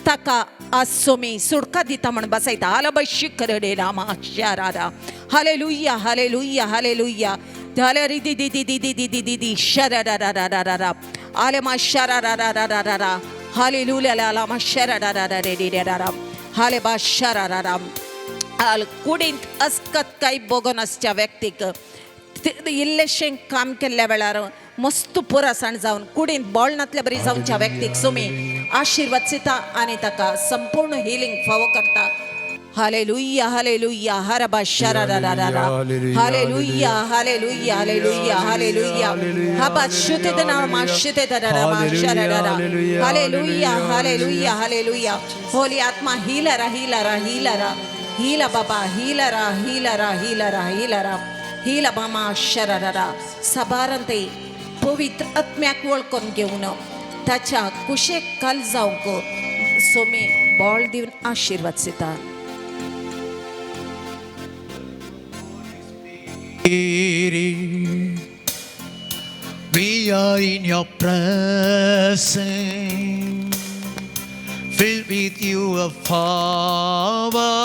ताका आज सोमी सुडका दिता म्हण बसयता. हालबय शिकरडे रामा शारारा. Hallelujah hallelujah hallelujah. हाले रि दी दी दी दी दी दी दी दी दी शरा आले मा शरा रा रा रा रा रा रा. हालेलुया ला मा शरा रा रा रा रे रे रा रा. हाले बा शरा रा रा. हाल कुडींत अस्कत काय बोगोन आसच्या व्यक्तीक इल्लेशें काम केल्ल्या वेळार मस्त पुरासाण जावन कुडींत बोळ नातल्या बरी जावच्या व्यक्तीक सुमी आशिर्वाद दिता आनी ताका संपूर्ण हिलींग फावो करता. हालेलुया हालेलुया हरबा शरा रा रा रा रा. Hallelujah hallelujah hallelujah hallelujah. हबा शुते मा शुते रा मा शरा रा रा. Hallelujah hallelujah hallelujah. होली आत्मा हिलरा हिलरा हिलरा हिला बाबा हिलरा हिलरा हिलरा हिलरा हिला बामा शररा. साबारांत पवित्र आत्म्याक वळखून घेवन ताच्या कुशेक काल जावंक सोमी बळ दिवन आशिर्वाद दिता. We are in your presence, filled with your power,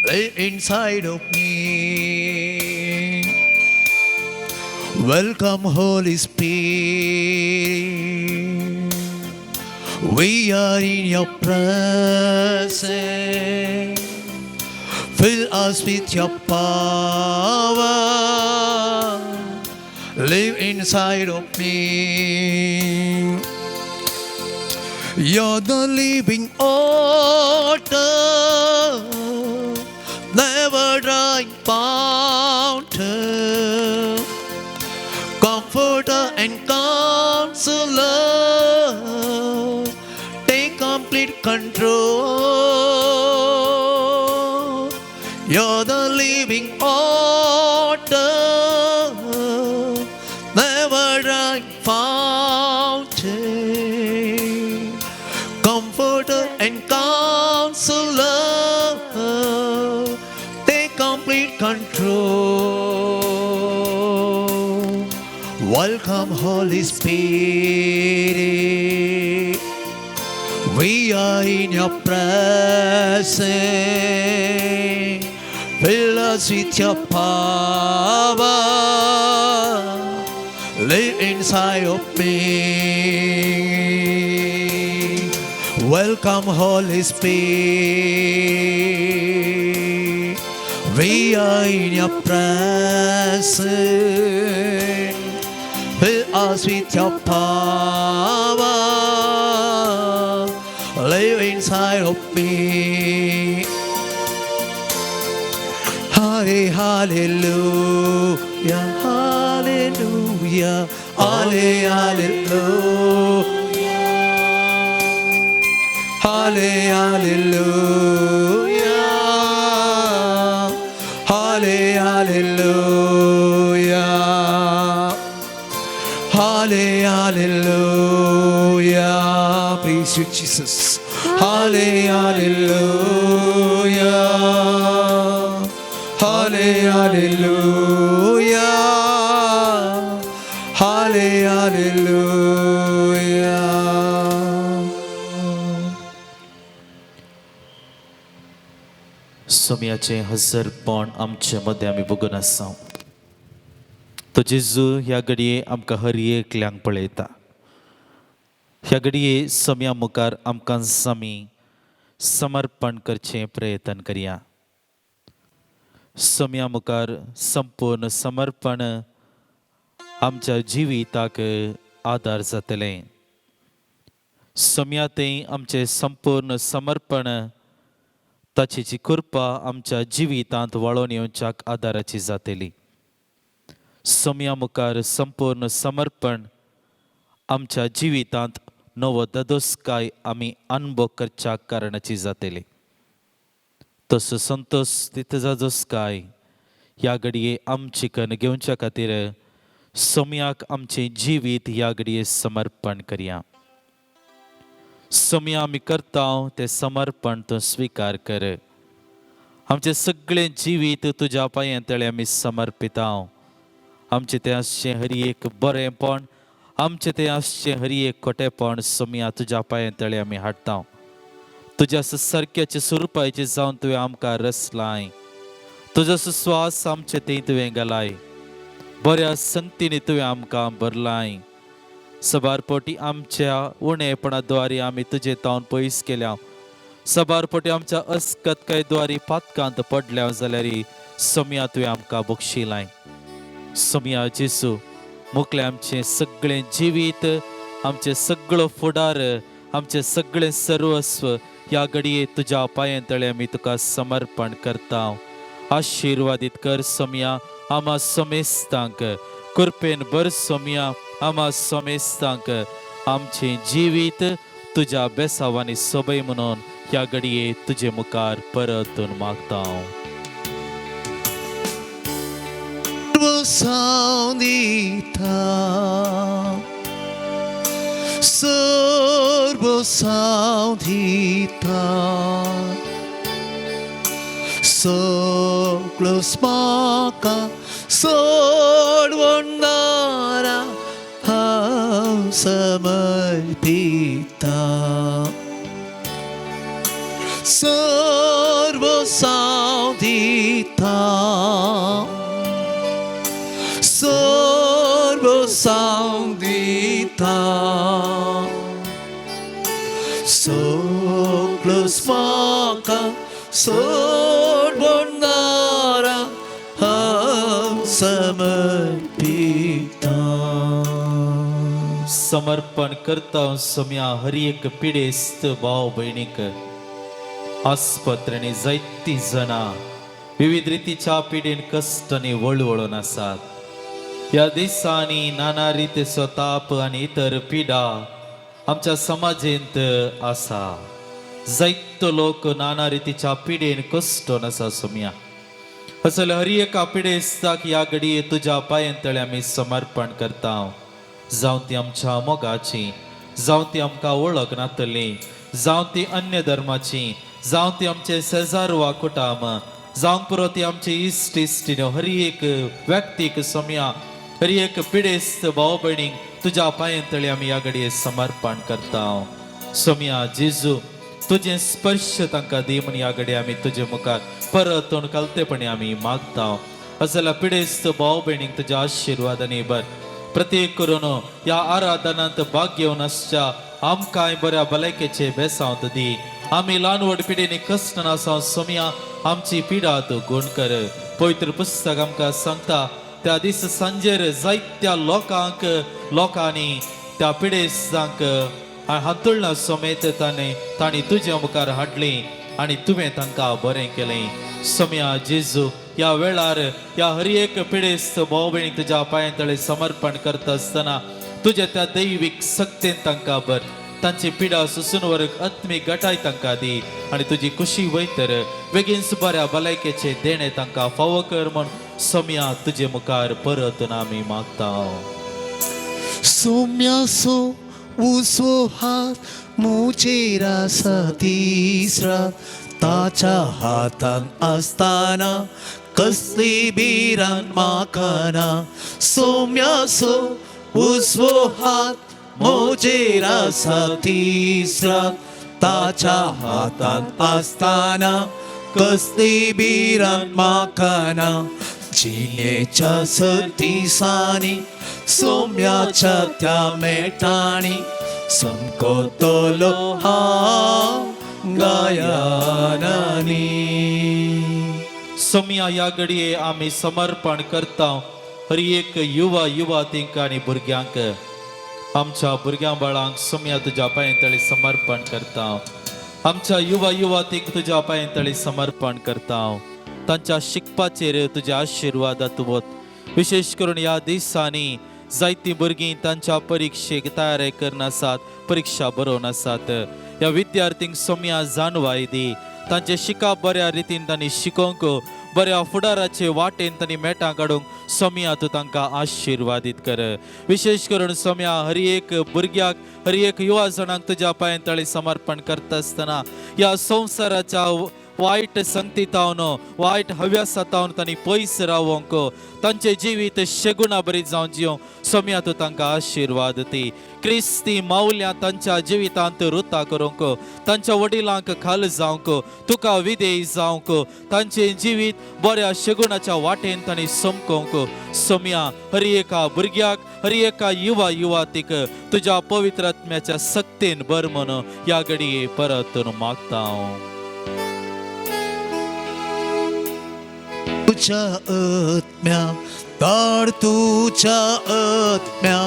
live inside of me. Welcome, Holy Spirit. We are in your presence. Fill us with your power. Live inside of me. You're the living water, never drying fountain, comforter and counselor. Take complete control. You're the living water, never drying fountain, comforter and counselor. Take complete control. Welcome, Holy Spirit. We are in your presence. Fill us with your power. Live inside of me. Welcome, Holy Spirit. We are in your presence. Fill us with your power. Live inside of me. Hare hallelujah, hallelujah, Hare hallelujah, Hare hallelujah, Hare hallelujah, Hare hallelujah. Praise you, Jesus. Hare hallelujah. Hare hallelujah. Hare hallelujah. सोम्याचें हजरपण आमचे मदें आमी बगून आसा. तो जेजू ह्या घडये आमकां हर एकल्यांक पळयता. ह्या घडये सोम्या मुखार आमकां आमी समर्पण करचें प्रयत्न करया. सोम्या मुखार संपूर्ण समर्पण आमच्या जिविताक आदार जातलें. सोम्या तें आमचें संपूर्ण समर्पण ताची जी कृपा आमच्या जिवितांत वाळोवन येवच्याक आदाराची जातली. सोम्या मुखार संपूर्ण समर्पण आमच्या जिवितांत नवो ददोसकाय आमी अनुभव करच्या कारणाची जातली. तसो संतोश तितलो जादोसकाय ह्या घडये आमची कन घेवच्या खातीर सोम्याक आमचें जिवीत ह्या घडये समर्पण करया. सोम्या, आमी करता तें समर्पण तूं स्विकार कर. आमचें सगळें जिवीत तुज्या पांयां तळे आमी समर्पिता. आमचें तें आसचें हर एक बरेंपण, आमचें तें आसचें हर एक खोटेपण सोम्या तुज्या पांयां तळे आमी हाडटा. तुज्या सारक्याचे स्वरुपाचें जावन तुवें आमकां रचलाय. तुजो स्वास आमचे थंय तुवें घालाय. बऱ्या संगतींनी तुवें आमकां भरलाय. सबार पोटी आमच्या उणेपणा द्वारे आमी तुजे तावन पयस केल्या. सबार पोटी आमच्या अस्कतकाय द्वारे पातकांत पडल्या जाल्यार सोम्या तुवें आमकां बक्षिलाय. सोम्या जेसू, मुकलें आमचें सगळें जिवीत, आमचें सगळो फुडार, आमचें सगळें सर्वस्व ह्या घडये तुज्या पांयां तळे आमी तुका समर्पण करता. आशिर्वादीत कर सोम्या आमा समेस्तांक. कृपेन भर सोम्या आमा समेस्तांक. आमचें जिवीत तुज्या बेसावांनी सोबय म्हणून ह्या घडये तुजे मुखार परतून मागता. सर्व दिता, सर्व दिता, सगळो म्हाका सोडवणारा हांव समर्पिता. सर्व दिता, सर्व दिता, सगळो म्हाका सोडवणारा हांव समर्पिता. समर्पण करता सोम्या हर एक पिडेस्त भाव भयणीक. आस्पत्रेंनी जायतीं जाणां विविध रितीच्या पिडेन कश्टांनी वळवळून आसात. ह्या दिसांनी नाना रितीचो ताप आनी इतर पिडा आमच्या समाजेंत आसा. जायतो लोक नाना रितीच्या पिडेन कश्टोन आसा. सोम्या, असले हर एका पिडेस्ताक ह्या घडये तुज्या पांयां तळे आमी समर्पण करता. जावं ती आमच्या मोगाची, जावं ती आमकां वळख नातली, जावं ती अन्य धर्माची, जावं ती आमचे शेजार वा कुटाम, जावंक पुरो ती आमची इश्ट इश्टिण्यो, हर एक व्यक्तीक सोम्या, हर एक पिडेस्त भाव भयणीक तुज्या पांयां तळे आमी ह्या घडये समर्पण करता. सोम्या जेजू, तुजें स्पर्श तांकां दी म्हूण ह्या घडये आमी तुजे मुखार परतून कलतेपणी आमी मागता. असल्या पिडेस्त भाव भयणीक तुज्या आशिर्वादांनी भर. प्रत्येक करून ह्या आराधनांत भाग घेवन आसच्या आमकांय बऱ्या भलायकेचे बेसांत दी. आमी ल्हान व्हड पिडेनी कश्ट आसा सोमया, आमची पिडा तूं गुण कर. पवित्र पुस्तक आमकां सांगता, त्या दीस सांजेर जायत्या लोकांक लोकांनी त्या पिडेस्तांक हातुळणा समेत ताणें तांणी तुज्या मुखार हाडली आनी तुवें तांकां बरें केलें. सोमया जेजू, ह्या वेळार ह्या हर एक पिडेस्त भाव भयणीक तुज्या पांयां तळे समर्पण करता आसतना तुज्या त्या दैवीक सक्तेन तांकां भर. तांची पिडा सुसून व्हरूंक आत्मीक गटाय तांकां दी आनी तुजी खुशी वयतर बेगीन बऱ्या भलायकेचे देणें तांकां फावो कर म्हूण सोमया तुजे मुखार परतून आमी मागता. सोम्यासो उसवो हात मुजेर आसा दीस रात. ताच्या हातान आसतना कसली भिरांत म्हाका ना. सोम्यासो उसवो हात म्हजेर आसा दीस रात. ताच्या हातान आसतना कसली भिरांत म्हाका ना. जिणेच्या दिसांनी सोम्याच्या त्या मेटांनी समकोतलो हांव गायनानी. सोमया, ह्या घडये आमी समर्पण करता हर एक युवा युवातींक आनी भुरग्यांक. आमच्या भुरग्यां बाळांक सोमया तुज्या पांयां तळे समर्पण करता. आमच्या युवा युवातींक तुज्या पांयां तळे समर्पण करता. तांच्या शिकपाचेर तुज्या आशिर्वादात वत. विशेष करून ह्या दिसांनी जायतीं भुरगीं तांच्या परिक्षेक तयारी करून आसात, परिक्षा बरोवन आसात. ह्या विद्यार्थींक सोम्या जाणवाय दी, तांचें शिकप बऱ्या रितीन तांणी शिकोवंक, बऱ्या फुडाराचे वाटेन तांणी मेटां काडूंक सोम्या तूं तांकां आशिर्वादीत कर. विशेश करून सोम्या हर एक भुरग्याक, हर एक युवा जणांक तुज्या पांयां तळी समर्पण करता आसतना ह्या संवसाराच्या वायट संगतीतावन, वायट हव्यासातावन तांणी पयस रावोंक, तांचें जिवीत शेगुणा बरी जावन जिवंक सोम्या तूं तांकां आशिर्वाद दी. क्रिस्ती मावल्या तांच्या जिवितांत रुता करूंक, तांच्या वडिलांक खाल जावंक, तुका विधेय जावंक, तांचें जिवीत बऱ्या शेगुणाच्या वाटेन तांणी समकोवंक सोम्या हर एका भुरग्याक, हर एका युवा युवातीक तुज्या पवित्र आत्म्याच्या सक्तेन बर म्हण ह्या घडये परत मागता हांव. तुझ्या आत्म्या ताड, तुझ्या आत्म्या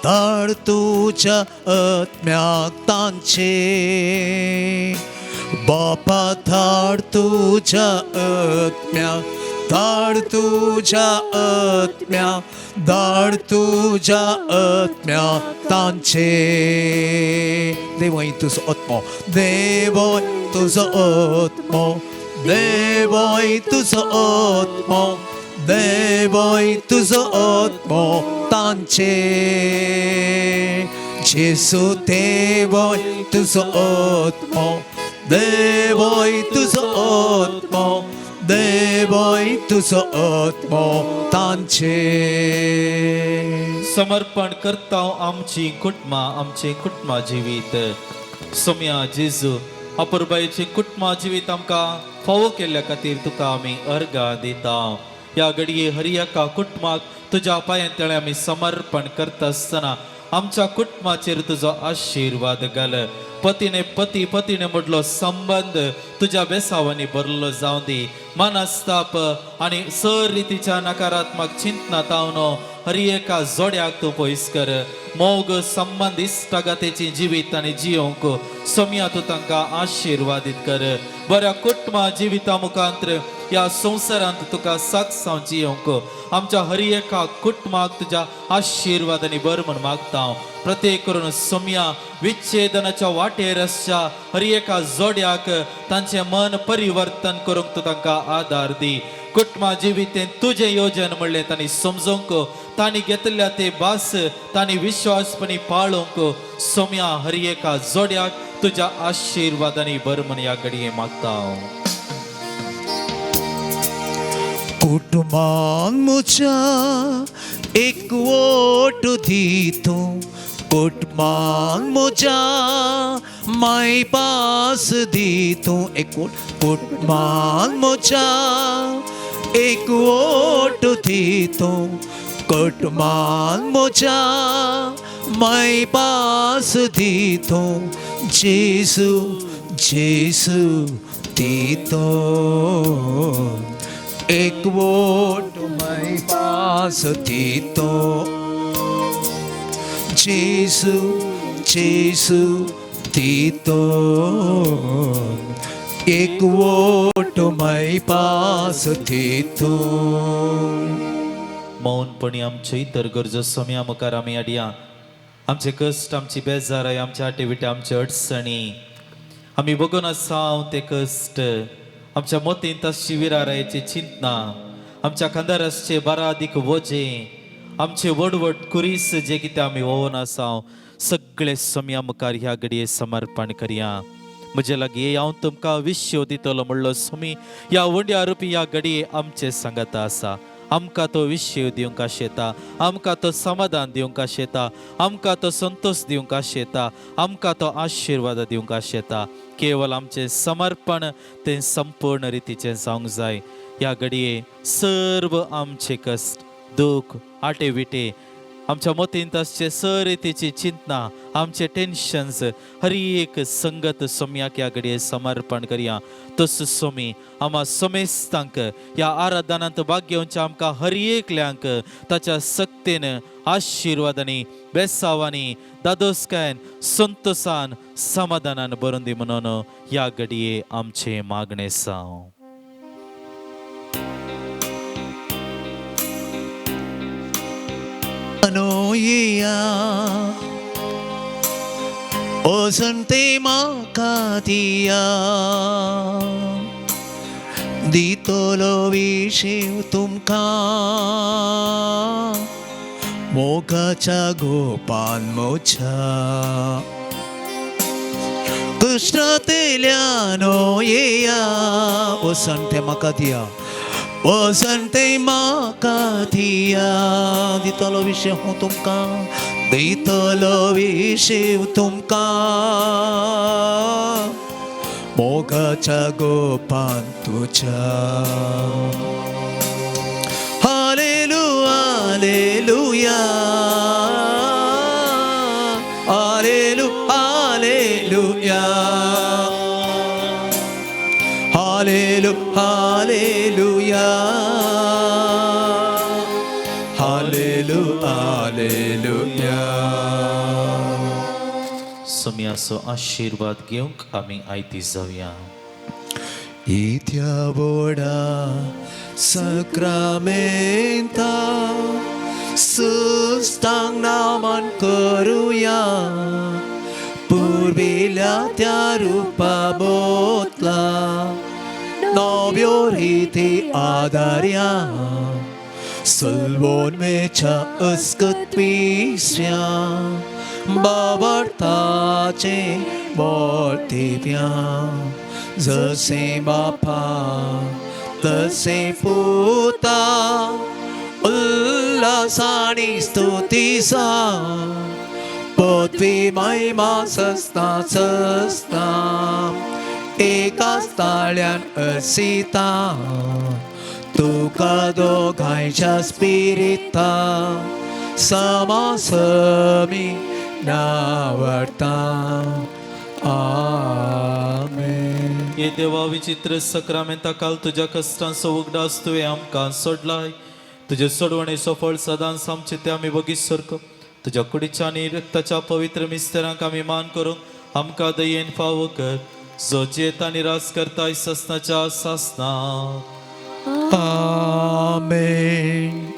ताड, तुझ्या आत्म्याक तांचे बापा धाड, तुझ्या आत्म्या धाड, तुझ्या आत्म्या धाड, तुझ्या आत्म्या तांचे. देवय तुजो आत्मो, देवय तुजो आत्मो, देवय तुजो आत्मो, देवय तुजो आत्मो तांचे. जेसू देवय तुजो आत्मो, देवय तुजो आत्मो, देवय तुजो आत्मो तांचे. समर्पण करता आमची कुटुंबां, आमचें कुटुंबा जिवीत. सोम्या जेजू, अपुरबायेचें कुटुंबा जिवीत आमकां फावो केल्ल्या खातीर तुका आमी अर्गां दिता. ह्या घडये हर एका कुटुंबाक तुज्या पांयां तळे आमी समर्पण करता आसतना आमच्या कुटुंबाचेर तुजो आशिर्वाद घाल. पतीने पती पतीने मदलो संबंद तुज्या बेसावांनी भरलो जावं दी. मनस्ताप आनी सर रितीच्या नकारात्मक चिंतना तावन हर एका जोड्याक तूं पयस कर. मोग संबंद इश्टागतीची जिवीत आनी जियोंक सोम्या तूं तांकां आशिर्वादीत कर. बऱ्या कुटुंबा जिविता मुखांतर ह्या संवसारांत तुका साक्ष हांव जियोंक आमच्या हर एका कुटुंबाक तुज्या आशिर्वादांनी बर म्हूण मागता हांव. प्रत्येक करून सोम्या विच्छेदनाच्या वाटेर आसच्या हर एका जोड्याक तांचें मन परिवर्तन करूंक तूं तांकां आदार दी. कुटुंबा जिवितें तुजें योजन म्हणलें तांणी समजूंक, तांणी घेतल्या ते भास तांणी विश्वासपणी पाळोवंक सोम्या हर एका जोड्याक तुज्या आशिर्वादांनी बर म्हूण ह्या घडये मागता हांव. कुटुंबान म्हज्या एक वोट दी तूं, कुटुंबान म्हज्या माय पास दी तूं, एक वोट. कुटुंबान म्हज्या एक वोट दी तूं, कुटुंबान म्हज्या माय पास दी तूं, जेसू जेसू दी तूं एक वोट माय पास दी तूं, जेसू जेसू दी तूं एक वोट माय पास दी तूं. मौनपणी आमचे इतर गरजो सोम्या मुखार आमी हाडया. आमचे कश्ट, आमची बेजाराय, आमचे आटेविटे, आमचे अडचणी आमी बगून आसा ते कश्ट, आमच्या मतींत आसची विरारायची चिंतना, आमच्या खांदार आसचे बारादीक वजें, आमचे व्हड व्हड कुरीस जे कितें आमी वोवन आसा, सगळे सोम्या मुखार ह्या घडये समर्पण करया. म्हजे लागीं हांव तुमकां विश्व दितलो म्हणलो सोमी ह्या उंड्या रुपी ह्या घडये आमचे सांगाता आसा. आमकां तो विश्व दिवंक आशेता, आमकां तो समाधान दिवंक आशेता, आमकां तो संतोश दिवंक आशेता, आमकां तो आशिर्वाद दिवंक आशेता. केवल आमचें समर्पण तें संपूर्ण रितीचें जावंक जाय. ह्या घडये सर्व आमचे कश्ट, दूख, आटे विटे, आमच्या मतींत आसचे सर रितीची चिंतना, आमचे टेन्शन्स, हर एक संगत सोम्याक ह्या घडये समर्पण करया. तसो सोमी आमा समेस्तांक ह्या आराधनांत भाग घेवच्या आमकां हर एकल्यांक ताच्या सक्तेन, आशिर्वादांनी, बेसावांनी, दादोसकायन, संतोसान, समाधानान भरून दी म्हणून ह्या घडये आमचें मागणें साव. येया ओ संते म्हाका दिया दितलो विशीव तुमकां मोगाच्या गोपान मोच्या कृष्णातेल्यानो येया ओ संते म्हाका दिया ओ संते म्हाका दिया दितलो विशय हांव तुमकां दितलो विशीव तुमकां मोगाच्या गोपान तुज्या Hallelujah, hallelujah, hallelujah, hallelujah, hallelujah, hallelujah, hallelujah. सोम्याचो आशिर्वाद घेवंक आमी आयती जावया. इत्या बोडा सक्रामेंता सुस्तांग नामन करुया पुर्विल्या त्या रुपा बोतला नव्यो रिती आदार्या सल्वोन मेच्या अस्कत पिसऱ्या बाबडताचे बोलतेप्या जसे बापा तसे पुता उल्हासानी स्तुतीसा पृथ्वी महिमा सस्ता सस्ता एकाच ताळ्यान असिता तुका दोगांयच्या स्पिरिता समासमी नावडता. आमेन. हे देवा विचित्र सक्रामेंता काल तुज्या कश्टांचो उगडास तुवें आमकां सोडलाय. तुजे सोडवणेचो फळ सदांच आमचे ते आमी वगीच सरको. तुज्या कुडीच्या आनी रक्ताच्या पवित्र मिस्तरांक आमी मान करूंक आमकां दयेन फावो कर, जो जियेता आनी राज करताय ससनाच्या सासनाक. आमेन.